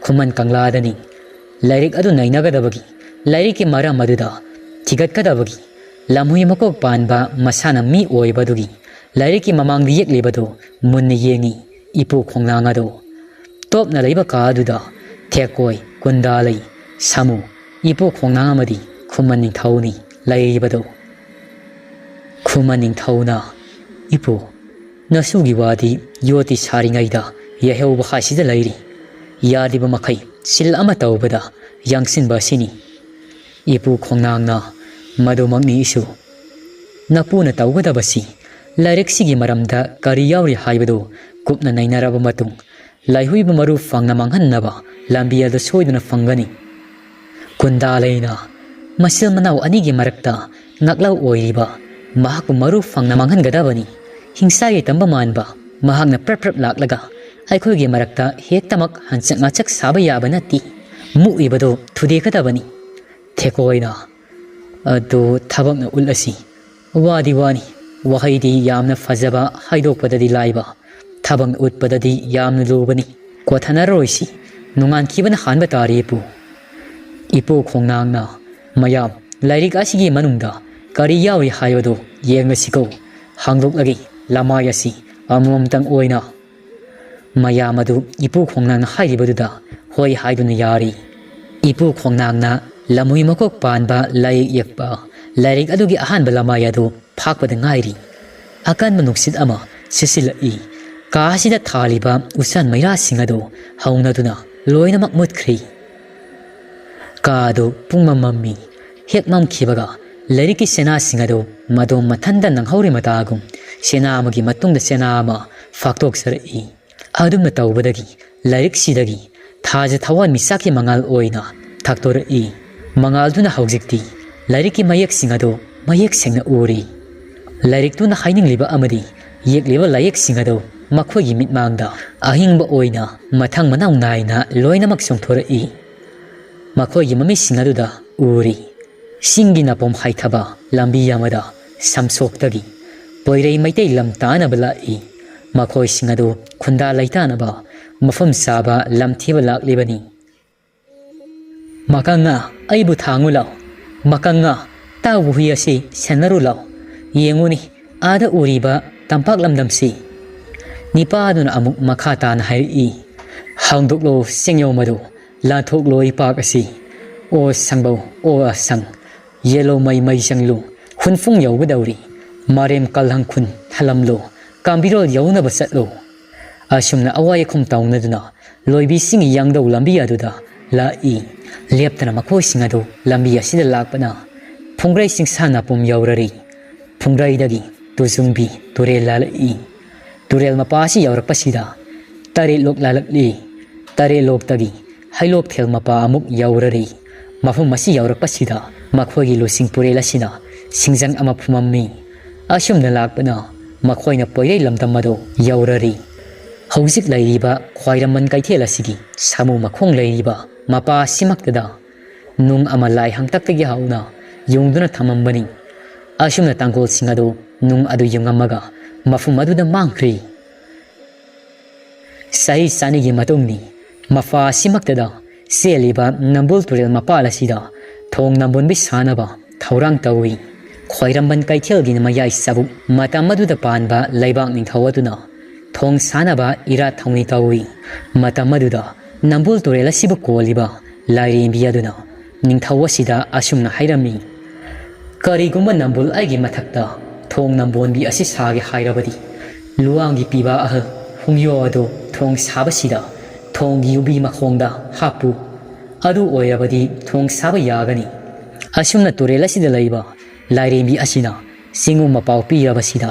ꯈꯨꯃꯟ ꯀꯪꯂꯥꯗꯅꯤ꯫ ꯂꯥꯏꯔꯤꯛ ꯑꯗꯨ ꯅꯩꯅꯒꯗꯕꯒꯤ, ꯂꯥꯏꯔꯤꯛꯀꯤ ꯃꯔꯝ ꯑꯗꯨꯗ ꯊꯤꯒꯠꯀꯗꯕꯒꯤ, ꯂꯝꯍꯨꯏ ꯃꯀꯣꯛ ꯄꯥꯟꯕ ꯃꯁꯥꯅ ꯃꯤ ꯑꯣꯏꯕꯗꯨꯒꯤ ꯂꯥꯏꯔꯤꯛꯀꯤ ꯃꯃꯥꯡꯗ ꯌꯦꯛꯂꯤꯕꯗꯨ ꯃꯨꯟꯅ ꯌꯦꯡꯉꯤ꯫ ꯏꯄꯨ ꯈꯣꯡꯅꯥꯡ ꯑꯗꯨ ꯇꯣꯞꯅ ꯂꯩꯕ ꯀꯥ ꯑꯗꯨꯗ ꯊꯦꯛꯀꯣꯏ, ꯀꯨꯟꯗꯥꯂꯩ, ꯁꯥꯃꯨ, ꯏꯄꯨ ꯈꯣꯡꯅꯥꯡ ꯑꯃꯗꯤ ꯈꯨꯃꯟ ꯅꯤꯡꯊꯧꯅꯤ ꯂꯩꯔꯤꯕꯗꯨ꯫ ꯈꯨꯃꯟ ꯅꯤꯡꯊꯧꯅ, "ꯏꯄꯨ, ꯅꯁꯨꯒꯤ ꯋꯥꯗꯤ ꯌꯣꯠꯇꯤ ꯁꯥꯔꯤꯉꯩꯗ ꯌꯥꯏꯍꯧꯕ ꯍꯥꯏꯁꯤꯗ ꯂꯩꯔꯤ꯫ ꯌꯥꯔꯤꯕ ꯃꯈꯩ ꯁꯤꯜ ꯑꯃ ꯇꯧꯕꯗ ꯌꯥꯡꯁꯤꯟꯕ ꯑꯁꯤꯅꯤ꯫" ꯏꯄꯨ ꯈꯣꯡꯅꯥꯡꯅ, "ꯃꯗꯨꯃꯛꯅꯤ ꯏꯁꯨ꯫ ꯅꯄꯨꯅ ꯇꯧꯒꯗꯕꯁꯤ ꯂꯥꯏꯔꯤꯛꯁꯤꯒꯤ ꯃꯔꯝꯗ ꯀꯔꯤ ꯌꯥꯎꯔꯤ ꯍꯥꯏꯕꯗꯨ ꯀꯨꯞꯅ ꯅꯩꯅꯔꯕ ꯃꯇꯨꯡ, ꯂꯥꯏꯍꯨꯏꯕꯨ ꯃꯔꯨ ꯐꯪꯅ ꯃꯥꯡꯍꯟꯅꯕ ꯂꯝꯕꯤ ꯑꯗꯨ ꯁꯣꯏꯗꯅ ꯐꯪꯒꯅꯤ꯫" ꯀꯨꯟꯗꯥꯂꯩꯅ, "ꯃꯆꯤꯟ ꯃꯅꯥꯎ ꯑꯅꯤꯒꯤ ꯃꯔꯛꯇ ꯉꯥꯛꯂꯧ ꯑꯣꯏꯔꯤꯕ ꯃꯍꯥꯛꯄꯨ ꯃꯔꯨ ꯐꯪꯅ ꯃꯥꯡꯍꯟꯒꯗꯕꯅꯤ꯫ ꯍꯤꯡꯁꯥꯒꯤ ꯇꯝꯕ ꯃꯥꯟꯕ ꯃꯍꯥꯛꯅ ꯄ꯭ꯔꯞ ꯄ꯭ꯔꯞ ꯂꯥꯛꯂꯒ ꯑꯩꯈꯣꯏꯒꯤ ꯃꯔꯛꯇ ꯍꯦꯛꯇꯃꯛ ꯍꯟꯆꯛ ꯉꯥꯆꯛ ꯁꯥꯕ ꯌꯥꯕ ꯅꯠꯇꯦ꯫ ꯃꯨꯛꯏꯕꯗꯨ ꯊꯨꯗꯦꯛꯀꯗꯕꯅꯤ꯫" ꯊꯦꯀꯣꯏꯅ, "ꯑꯗꯨ ꯊꯕꯛꯅ ꯎꯠꯂꯁꯤ꯫ ꯋꯥꯗꯤ ꯋꯥꯅꯤ, ꯋꯥꯍꯩꯗꯤ ꯌꯥꯝꯅ ꯐꯖꯕ, ꯍꯥꯏꯗꯣꯛꯄꯗꯗꯤ ꯂꯥꯏꯕ꯫ ꯊꯕꯛꯅ ꯎꯠꯄꯗꯗꯤ ꯌꯥꯝꯅ ꯂꯨꯕꯅꯤ꯫ ꯀꯣꯊꯅꯔꯣꯏꯁꯤ, ꯅꯣꯡꯉꯥꯟꯈꯤꯕꯅ ꯍꯥꯟꯕ ꯇꯥꯔꯦ, ꯏꯄꯨ꯫" ꯏꯄꯨ ꯈꯣꯡꯅꯥꯡꯅ, "ꯃꯌꯥꯝ, ꯂꯥꯏꯔꯤꯛ ꯑꯁꯤꯒꯤ ꯃꯅꯨꯡꯗ ꯀꯔꯤ ꯌꯥꯎꯔꯤ ꯍꯥꯏꯕꯗꯨ ꯌꯦꯡꯂꯁꯤꯀꯣ꯫ ꯍꯥꯡꯗꯣꯛꯂꯒꯦ ꯂꯃꯥꯏ ꯑꯁꯤ ꯑꯃꯃꯝꯇꯪ ꯑꯣꯏꯅ꯫" ꯃꯌꯥꯝ ꯑꯗꯨ ꯏꯄꯨ ꯈꯣꯡꯅꯥꯡꯅ ꯍꯥꯏꯔꯤꯕꯗꯨꯗ ꯍꯣꯏ ꯍꯥꯏꯗꯨꯅ ꯌꯥꯔꯤ꯫ ꯏꯄꯨ ꯈꯣꯡꯅꯥꯡꯅ ꯂꯝꯍꯨꯏ ꯃꯀꯣꯛ ꯄꯥꯟꯕ ꯂꯥꯏꯌꯦꯛ ꯌꯦꯛꯄ ꯂꯥꯏꯔꯤꯛ ꯑꯗꯨꯒꯤ ꯑꯍꯥꯟꯕ ꯂꯃꯥꯏ ꯑꯗꯨ ꯐꯥꯛꯄꯗ ꯉꯥꯏꯔꯤ꯫ ꯑꯀꯟꯕ ꯅꯨꯡꯁꯤꯠ ꯑꯃ ꯁꯤꯠꯆꯤꯜꯂꯛꯏ꯫ ꯀꯥ ꯑꯁꯤꯗ ꯊꯥꯜꯂꯤꯕ ꯎꯆꯥꯟ ꯃꯩꯔꯥꯁꯤꯡ ꯑꯗꯨ ꯍꯧꯅꯗꯨꯅ ꯂꯣꯏꯅꯃꯛ ꯃꯨꯠꯈ꯭ꯔꯦ꯫ ꯀꯥ ꯑꯗꯨ ꯄꯨꯡꯃꯝ ꯃꯝꯃꯤ꯫ ꯍꯦꯛ ꯃꯝꯈꯤꯕꯒ ꯂꯥꯏꯔꯤꯛꯀꯤ ꯆꯦꯅꯥꯁꯤꯡ ꯑꯗꯨ ꯃꯗꯣꯝ ꯃꯊꯟꯇ ꯅꯪꯍꯧꯔꯤ ꯃꯇꯥꯒꯨꯝ ꯆꯦꯅꯥ ꯑꯃꯒꯤ ꯃꯇꯨꯡꯗ ꯆꯦꯅꯥ ꯑꯃ ꯐꯥꯛꯇꯣꯛꯆꯔꯛꯏ꯫ ꯑꯗꯨꯝꯅ ꯇꯧꯕꯗꯒꯤ ꯂꯥꯏꯔꯤꯛꯁꯤꯗꯒꯤ ꯊꯥꯖ ꯊꯋꯥꯟꯃꯤꯆꯥꯛꯀꯤ ꯃꯉꯥꯜ ꯑꯣꯏꯅ ꯊꯥꯛꯇꯣꯔꯛꯏ꯫ ꯃꯉꯥꯜꯗꯨꯅ ꯍꯧꯖꯤꯛꯇꯤ ꯂꯥꯏꯔꯤꯛꯀꯤ ꯃꯌꯦꯛꯁꯤꯡ ꯑꯗꯨ ꯃꯌꯦꯛ ꯁꯦꯡꯅ ꯎꯔꯤ꯫ ꯂꯥꯏꯔꯤꯛꯇꯨꯅ ꯍꯥꯏꯅꯤꯡꯂꯤꯕ ꯑꯃꯗꯤ ꯌꯦꯛꯂꯤꯕ ꯂꯥꯏꯌꯦꯛꯁꯤꯡ ꯑꯗꯨ ꯃꯈꯣꯏꯒꯤ ꯃꯤꯠꯃꯥꯡꯗ ꯑꯍꯤꯡꯕ ꯑꯣꯏꯅ ꯃꯊꯪ ꯃꯅꯥꯎ ꯅꯥꯏꯅ ꯂꯣꯏꯅꯃꯛ ꯆꯣꯡꯊꯣꯔꯛꯏ꯫ ꯃꯈꯣꯏꯒꯤ ꯃꯃꯤꯠꯁꯤꯡ ꯑꯗꯨꯗ ꯎꯔꯤ꯫ ꯆꯤꯡꯒꯤ ꯅꯥꯄꯣꯝ ꯍꯥꯏꯊꯕ ꯂꯝꯕꯤ ꯑꯃꯗ ꯁꯝꯁꯣꯛꯇꯒꯤ ꯄꯣꯏꯔꯩ ꯃꯩꯇꯩ ꯂꯝ ꯇꯥꯅꯕ ꯂꯥꯛꯏ꯫ ꯃꯈꯣꯏꯁꯤꯡ ꯑꯗꯨ ꯈꯨꯟꯗꯥ ꯂꯩꯇꯥꯅꯕ ꯃꯐꯝ ꯆꯥꯕ ꯂꯝ ꯊꯤꯕ ꯂꯥꯛꯂꯤꯕꯅꯤ꯫ "ꯃꯀꯪꯉꯥ, ꯑꯩꯕꯨ ꯊꯥꯡꯉꯨ ꯂꯥꯎ꯫ ꯃꯀꯪꯉꯥ, ꯇꯥꯎꯕ ꯍꯨꯏ ꯑꯁꯤ ꯁꯦꯟꯅꯔꯨ ꯂꯥꯎ꯫ ꯌꯦꯡꯉꯨꯅꯤ, ꯑꯥꯗ ꯎꯔꯤꯕ ꯇꯝꯄꯥꯛ ꯂꯝꯗꯝꯁꯤ꯫" ꯅꯤꯄꯥ ꯑꯗꯨꯅ ꯑꯃꯨꯛ ꯃꯈꯥ ꯇꯥꯅ ꯍꯥꯏꯔꯛꯏ, "ꯍꯥꯡꯗꯣꯛꯂꯣ ꯆꯤꯡꯌꯧ ꯃꯗꯨ, ꯂꯥꯟꯊꯣꯛꯂꯣ ꯏꯄꯥꯛ ꯑꯁꯤ꯫ ꯑꯣ ꯁꯪꯕꯧ, ꯑꯣ ꯑꯁꯪ, ꯌꯦꯜꯂꯣ ꯃꯩ ꯃꯩ ꯆꯪꯂꯨ, ꯍꯨꯟꯐꯨꯡ ꯌꯧꯒꯗꯧꯔꯤ꯫ ꯃꯥꯔꯦꯝ ꯀꯜꯍꯪ ꯈꯨꯟ ꯊꯜꯂꯝꯂꯨ, ꯀꯥꯝꯕꯤꯔꯣꯜ ꯌꯧꯅꯕ ꯆꯠꯂꯨ꯫" ꯑꯁꯨꯝꯅ ꯑꯋꯥ ꯌꯥꯈꯨꯝ ꯇꯧꯅꯗꯨꯅ ꯂꯣꯏꯕꯤꯁꯤꯡꯒꯤ ꯌꯥꯡꯗꯧ ꯂꯝꯕꯤ ꯑꯗꯨꯗ ꯂꯥꯛꯏ꯫ ꯂꯦꯞꯇꯅ ꯃꯈꯣꯏꯁꯤꯡ ꯑꯗꯨ ꯂꯝꯕꯤ ꯑꯁꯤꯗ ꯂꯥꯛꯄꯅ ꯐꯨꯡꯒ꯭ꯔꯩ ꯆꯤꯡꯁꯥ ꯅꯥꯄꯨꯝ ꯌꯧꯔꯔꯤ꯫ ꯐꯨꯡꯒ꯭ꯔꯩꯗꯒꯤ ꯇꯨꯖꯨꯡꯕꯤ ꯇꯨꯔꯦꯜ ꯂꯥꯜꯂꯛꯏ꯫ ꯇꯨꯔꯦꯜ ꯃꯄꯥ ꯑꯁꯤ ꯌꯧꯔꯛꯄꯁꯤꯗ ꯇꯔꯦꯠꯂꯣꯛ ꯂꯥꯜꯂꯛꯂꯤ꯫ ꯇꯔꯦꯠꯂꯣꯛꯇꯒꯤ ꯍꯩꯂꯣꯛꯊꯦꯜ ꯃꯄꯥ ꯑꯃꯨꯛ ꯌꯧꯔꯔꯤ꯫ ꯃꯐꯝ ꯑꯁꯤ ꯌꯧꯔꯛꯄꯁꯤꯗ ꯃꯈꯣꯏꯒꯤ ꯂꯨꯆꯤꯡ ꯄꯨꯔꯦꯜ ꯑꯁꯤꯅ ꯁꯤꯡꯖꯪ ꯑꯃ ꯐꯨꯝꯃꯝꯃꯤ꯫ ꯑꯁꯨꯝꯅ ꯂꯥꯛꯄꯅ ꯃꯈꯣꯏꯅ ꯄꯣꯏꯔꯩ ꯂꯝꯗꯝ ꯑꯗꯨ ꯌꯧꯔꯔꯤ꯫ ꯍꯧꯖꯤꯛ ꯂꯩꯔꯤꯕ ꯈ꯭ꯋꯥꯏꯔꯝꯕꯟ ꯀꯩꯊꯦꯜ ꯑꯁꯤꯒꯤ ꯁꯥꯃꯨ ꯃꯈꯣꯡ ꯂꯩꯔꯤꯕ ꯃꯄꯥ ꯑꯁꯤꯃꯛꯇꯗ ꯅꯨꯡ ꯑꯃ ꯂꯥꯏ ꯍꯥꯡꯇꯛꯇꯒꯤ ꯍꯧꯅ ꯌꯨꯡꯗꯨꯅ ꯊꯝꯃꯝꯕꯅꯤ꯫ ꯑꯁꯨꯝꯅ ꯇꯥꯡꯒꯣꯜꯁꯤꯡ ꯑꯗꯨ ꯅꯨꯡ ꯑꯗꯨ ꯌꯨꯡꯉꯝꯃꯒ ꯃꯐꯝ ꯑꯗꯨꯗ ꯃꯥꯡꯈ꯭ꯔꯤ꯫ ꯆꯍꯤ ꯆꯅꯤꯒꯤ ꯃꯇꯨꯡꯅꯤ꯫ ꯃꯄꯥ ꯑꯁꯤꯃꯛꯇꯗ ꯆꯦꯜꯂꯤꯕ ꯅꯝꯕꯨꯜ ꯇꯨꯔꯦꯜ ꯃꯄꯥꯜ ꯑꯁꯤꯗ ꯊꯣꯡ ꯅꯝꯕꯣꯟꯕꯤ ꯁꯥꯅꯕ ꯊꯧꯔꯥꯡ ꯇꯧꯏ꯫ ꯈ꯭ꯋꯥꯏꯔꯝꯕꯟ ꯀꯩꯊꯦꯜꯒꯤ ꯃꯌꯥꯏ ꯆꯕꯨꯛ ꯃꯇꯝ ꯑꯗꯨꯗ ꯄꯥꯟꯕ ꯂꯩꯕꯥꯛ ꯅꯤꯡꯊꯧ ꯑꯗꯨꯅ ꯊꯣꯡ ꯁꯥꯅꯕ ꯏꯔꯥꯠ ꯊꯧꯅꯤ ꯇꯧꯏ꯫ ꯃꯇꯝ ꯑꯗꯨꯗ ꯅꯝꯕꯨꯜ ꯇꯨꯔꯦꯜ ꯑꯁꯤꯕꯨ ꯀꯣꯜꯂꯤꯕ ꯂꯥꯏꯔꯦꯝꯕꯤ ꯑꯗꯨꯅ ꯅꯤꯡꯊꯧ ꯑꯁꯤꯗ ꯑꯁꯨꯝꯅ ꯍꯥꯏꯔꯝꯃꯤ, "ꯀꯔꯤꯒꯨꯝꯕ ꯅꯝꯕꯨꯜ ꯑꯩꯒꯤ ꯃꯊꯛꯇ ꯊꯣꯡ ꯅꯝꯕꯣꯟꯕꯤ ꯑꯁꯤ ꯁꯥꯒꯦ ꯍꯥꯏꯔꯕꯗꯤ, ꯂꯨꯋꯥꯡꯒꯤ ꯄꯤꯕꯥ ꯑꯍꯜ ꯍꯨꯡꯌꯣ ꯑꯗꯨ ꯊꯣꯡ ꯁꯥꯕꯁꯤꯗ ꯊꯣꯡꯒꯤ ꯌꯨꯕꯤ ꯃꯈꯣꯡꯗ ꯍꯥꯞꯄꯨ꯫ ꯑꯗꯨ ꯑꯣꯏꯔꯕꯗꯤ ꯊꯣꯡ ꯁꯥꯕ ꯌꯥꯒꯅꯤ꯫" ꯑꯁꯨꯝꯅ ꯇꯨꯔꯦꯜ ꯑꯁꯤꯗ ꯂꯩꯕ ꯂꯥꯏꯔꯦꯝꯕꯤ ꯑꯁꯤꯅ ꯆꯤꯡꯉꯨ ꯃꯄꯥꯎ ꯄꯤꯔꯕꯁꯤꯗ,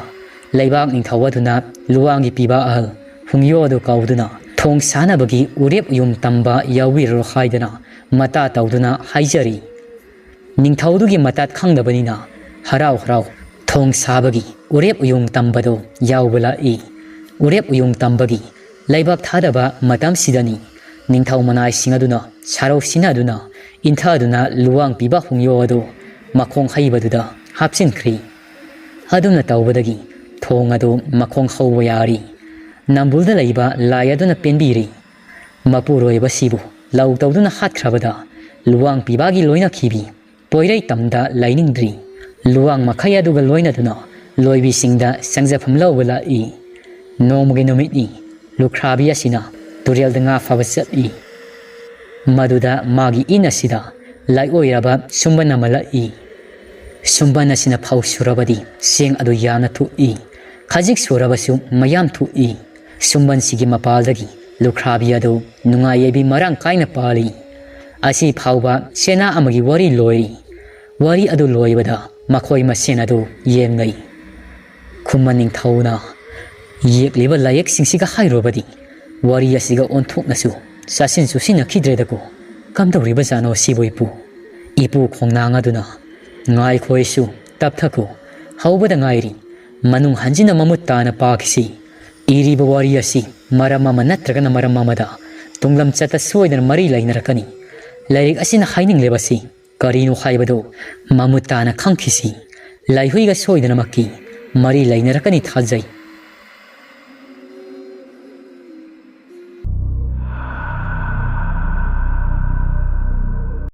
ꯂꯩꯕꯥꯛ ꯅꯤꯡꯊꯧ ꯑꯗꯨꯅ ꯂꯨꯋꯥꯡꯒꯤ ꯄꯤꯕꯥ ꯑꯍꯜ ꯍꯨꯡꯌꯣ ꯑꯗꯨ ꯀꯧꯗꯨꯅ ꯊꯣꯡ ꯁꯥꯅꯕꯒꯤ ꯎꯔꯦꯞ ꯎꯌꯨꯡ ꯇꯝꯕ ꯌꯥꯎꯕꯤꯔꯔꯣ ꯍꯥꯏꯗꯅ ꯃꯇꯥ ꯇꯧꯗꯨꯅ ꯍꯥꯏꯖꯔꯤ꯫ ꯅꯤꯡꯊꯧꯗꯨꯒꯤ ꯃꯇꯥ ꯈꯪꯗꯕꯅꯤꯅ ꯍꯔꯥꯎ ꯍꯔꯥꯎ ꯊꯣꯡ ꯁꯥꯕꯒꯤ ꯎꯔꯦꯞ ꯎꯌꯨꯡ ꯇꯝꯕꯗꯨ ꯌꯥꯎꯕ ꯂꯥꯛꯏ꯫ ꯎꯔꯦꯞ ꯎꯌꯨꯡ ꯇꯝꯕꯒꯤ ꯂꯩꯕꯥꯛ ꯊꯥꯗꯕ ꯃꯇꯝꯁꯤꯗꯅꯤ, ꯅꯤꯡꯊꯧ ꯃꯅꯥꯏꯁꯤꯡ ꯑꯗꯨꯅ ꯁꯥꯔꯧ ꯁꯤꯟꯅꯗꯨꯅ ꯏꯟꯊꯗꯨꯅ ꯂꯨꯋꯥꯡ ꯄꯤꯕ ꯍꯣꯡꯌꯣ ꯑꯗꯨ ꯃꯈꯣꯡ ꯍꯩꯕꯗꯨꯗ ꯍꯥꯞꯆꯤꯟꯈ꯭ꯔꯤ꯫ ꯑꯗꯨꯝꯅ ꯇꯧꯕꯗꯒꯤ ꯊꯣꯡ ꯑꯗꯨ ꯃꯈꯣꯡ ꯍꯧꯕ ꯌꯥꯔꯤ꯫ ꯅꯝꯕꯨꯜꯗ ꯂꯩꯕ ꯂꯥꯏ ꯑꯗꯨꯅ ꯄꯦꯟꯕꯤꯔꯤ꯫ ꯃꯄꯨꯔꯣꯏꯕꯁꯤꯕꯨ ꯂꯧ ꯇꯧꯗꯨꯅ ꯍꯥꯠꯈ꯭ꯔꯕꯗ ꯂꯨꯋꯥꯡ ꯄꯤꯕꯥꯒꯤ ꯂꯣꯏꯅꯈꯤꯕꯤ ꯄꯣꯏꯔꯩ ꯇꯝꯗ ꯂꯩꯅꯤꯡꯗ꯭ꯔꯤ꯫ ꯂꯨꯋꯥꯡ ꯃꯈꯩ ꯑꯗꯨꯒ ꯂꯣꯏꯅꯗꯨꯅ ꯂꯣꯏꯕꯤꯁꯤꯡꯗ ꯆꯪꯖꯐꯝ ꯂꯧꯕ ꯂꯥꯛꯏ꯫ ꯅꯣꯡꯃꯒꯤ ꯅꯨꯃꯤꯠꯅꯤ꯫ ꯂꯨꯈ꯭ꯔꯥꯕꯤ ꯑꯁꯤꯅ ꯇꯨꯔꯦꯜꯗ ꯉꯥ ꯐꯥꯕ ꯆꯠꯂꯤ꯫ ꯃꯗꯨꯗ ꯃꯥꯒꯤ ꯏꯟ ꯑꯁꯤꯗ ꯂꯥꯏꯑꯣꯏꯔꯕ ꯁꯨꯝꯕꯟ ꯑꯃ ꯂꯥꯛꯏ꯫ ꯁꯨꯝꯕꯟ ꯑꯁꯤꯅ ꯐꯧ ꯁꯨꯔꯕꯗꯤ ꯆꯦꯡ ꯑꯗꯨ ꯌꯥꯝꯅ ꯊꯣꯛꯏ꯫ ꯈꯖꯤꯛ ꯁꯨꯔꯕꯁꯨ ꯃꯌꯥꯝ ꯊꯣꯛꯏ꯫ ꯁꯨꯝꯕꯟꯁꯤꯒꯤ ꯃꯄꯥꯜꯗꯒꯤ ꯂꯨꯈ꯭ꯔꯥꯕꯤ ꯑꯗꯨ ꯅꯨꯡꯉꯥꯏ ꯌꯥꯏꯕꯤ ꯃꯔꯥꯡ ꯀꯥꯏꯅ ꯄꯥꯜꯂꯤ꯫ ꯑꯁꯤ ꯐꯥꯎꯕ ꯆꯦꯅꯥ ꯑꯃꯒꯤ ꯋꯥꯔꯤ ꯂꯣꯏꯔꯤ꯫ ꯋꯥꯔꯤ ꯑꯗꯨ ꯂꯣꯏꯕꯗ ꯃꯈꯣꯏ ꯃꯁꯦꯟ ꯑꯗꯨ ꯌꯦꯡꯅꯩ꯫ ꯈꯨꯃꯟ ꯅꯤꯡꯊꯧꯅ ꯌꯦꯛꯂꯤꯕ ꯂꯥꯏꯌꯦꯛꯁꯤꯡꯁꯤꯒ ꯍꯥꯏꯔꯨꯕꯗꯤ ꯋꯥꯔꯤ ꯑꯁꯤꯒ ꯑꯣꯟꯊꯣꯛꯅꯁꯨ ꯆꯥꯁꯤꯟ ꯆꯨꯁꯤꯟꯅꯈꯤꯗ꯭ꯔꯦꯗꯀꯣ꯫ ꯀꯝꯗꯧꯔꯤꯕꯖꯥꯠꯅꯣ ꯁꯤꯕꯨ ꯏꯄꯨ? ꯏꯄꯨ ꯈꯣꯡꯅꯥꯡ ꯑꯗꯨꯅ, "ꯉꯥꯏꯈꯣ ꯏꯁꯨ, ꯇꯞꯊꯈꯣ꯫ ꯍꯧꯕꯗ ꯉꯥꯏꯔꯤ꯫ ꯃꯅꯨꯡ ꯍꯟꯖꯤꯟꯅ ꯃꯃꯨꯠ ꯇꯥꯅ ꯄꯥꯈꯤꯁꯤ꯫ ꯏꯔꯤꯕ ꯋꯥꯔꯤ ꯑꯁꯤ ꯃꯔꯝ ꯑꯃ ꯅꯠꯇ꯭ꯔꯒꯅ ꯃꯔꯝ ꯑꯃꯗ ꯇꯨꯡꯂꯝ ꯆꯠꯇ ꯁꯣꯏꯗꯅ ꯃꯔꯤ ꯂꯩꯅꯔꯛꯀꯅꯤ꯫ ꯂꯥꯏꯔꯤꯛ ꯑꯁꯤꯅ ꯍꯥꯏꯅꯤꯡꯂꯤꯕꯁꯤ ꯀꯔꯤꯅꯣ ꯍꯥꯏꯕꯗꯨ ꯃꯃꯨꯠ ꯇꯥꯅ ꯈꯪꯈꯤꯁꯤ꯫ ꯂꯥꯏꯍꯨꯏꯒ ꯁꯣꯏꯗꯅꯃꯛꯀꯤ ꯃꯔꯤ ꯂꯩꯅꯔꯛꯀꯅꯤ ꯊꯥꯖꯩ꯫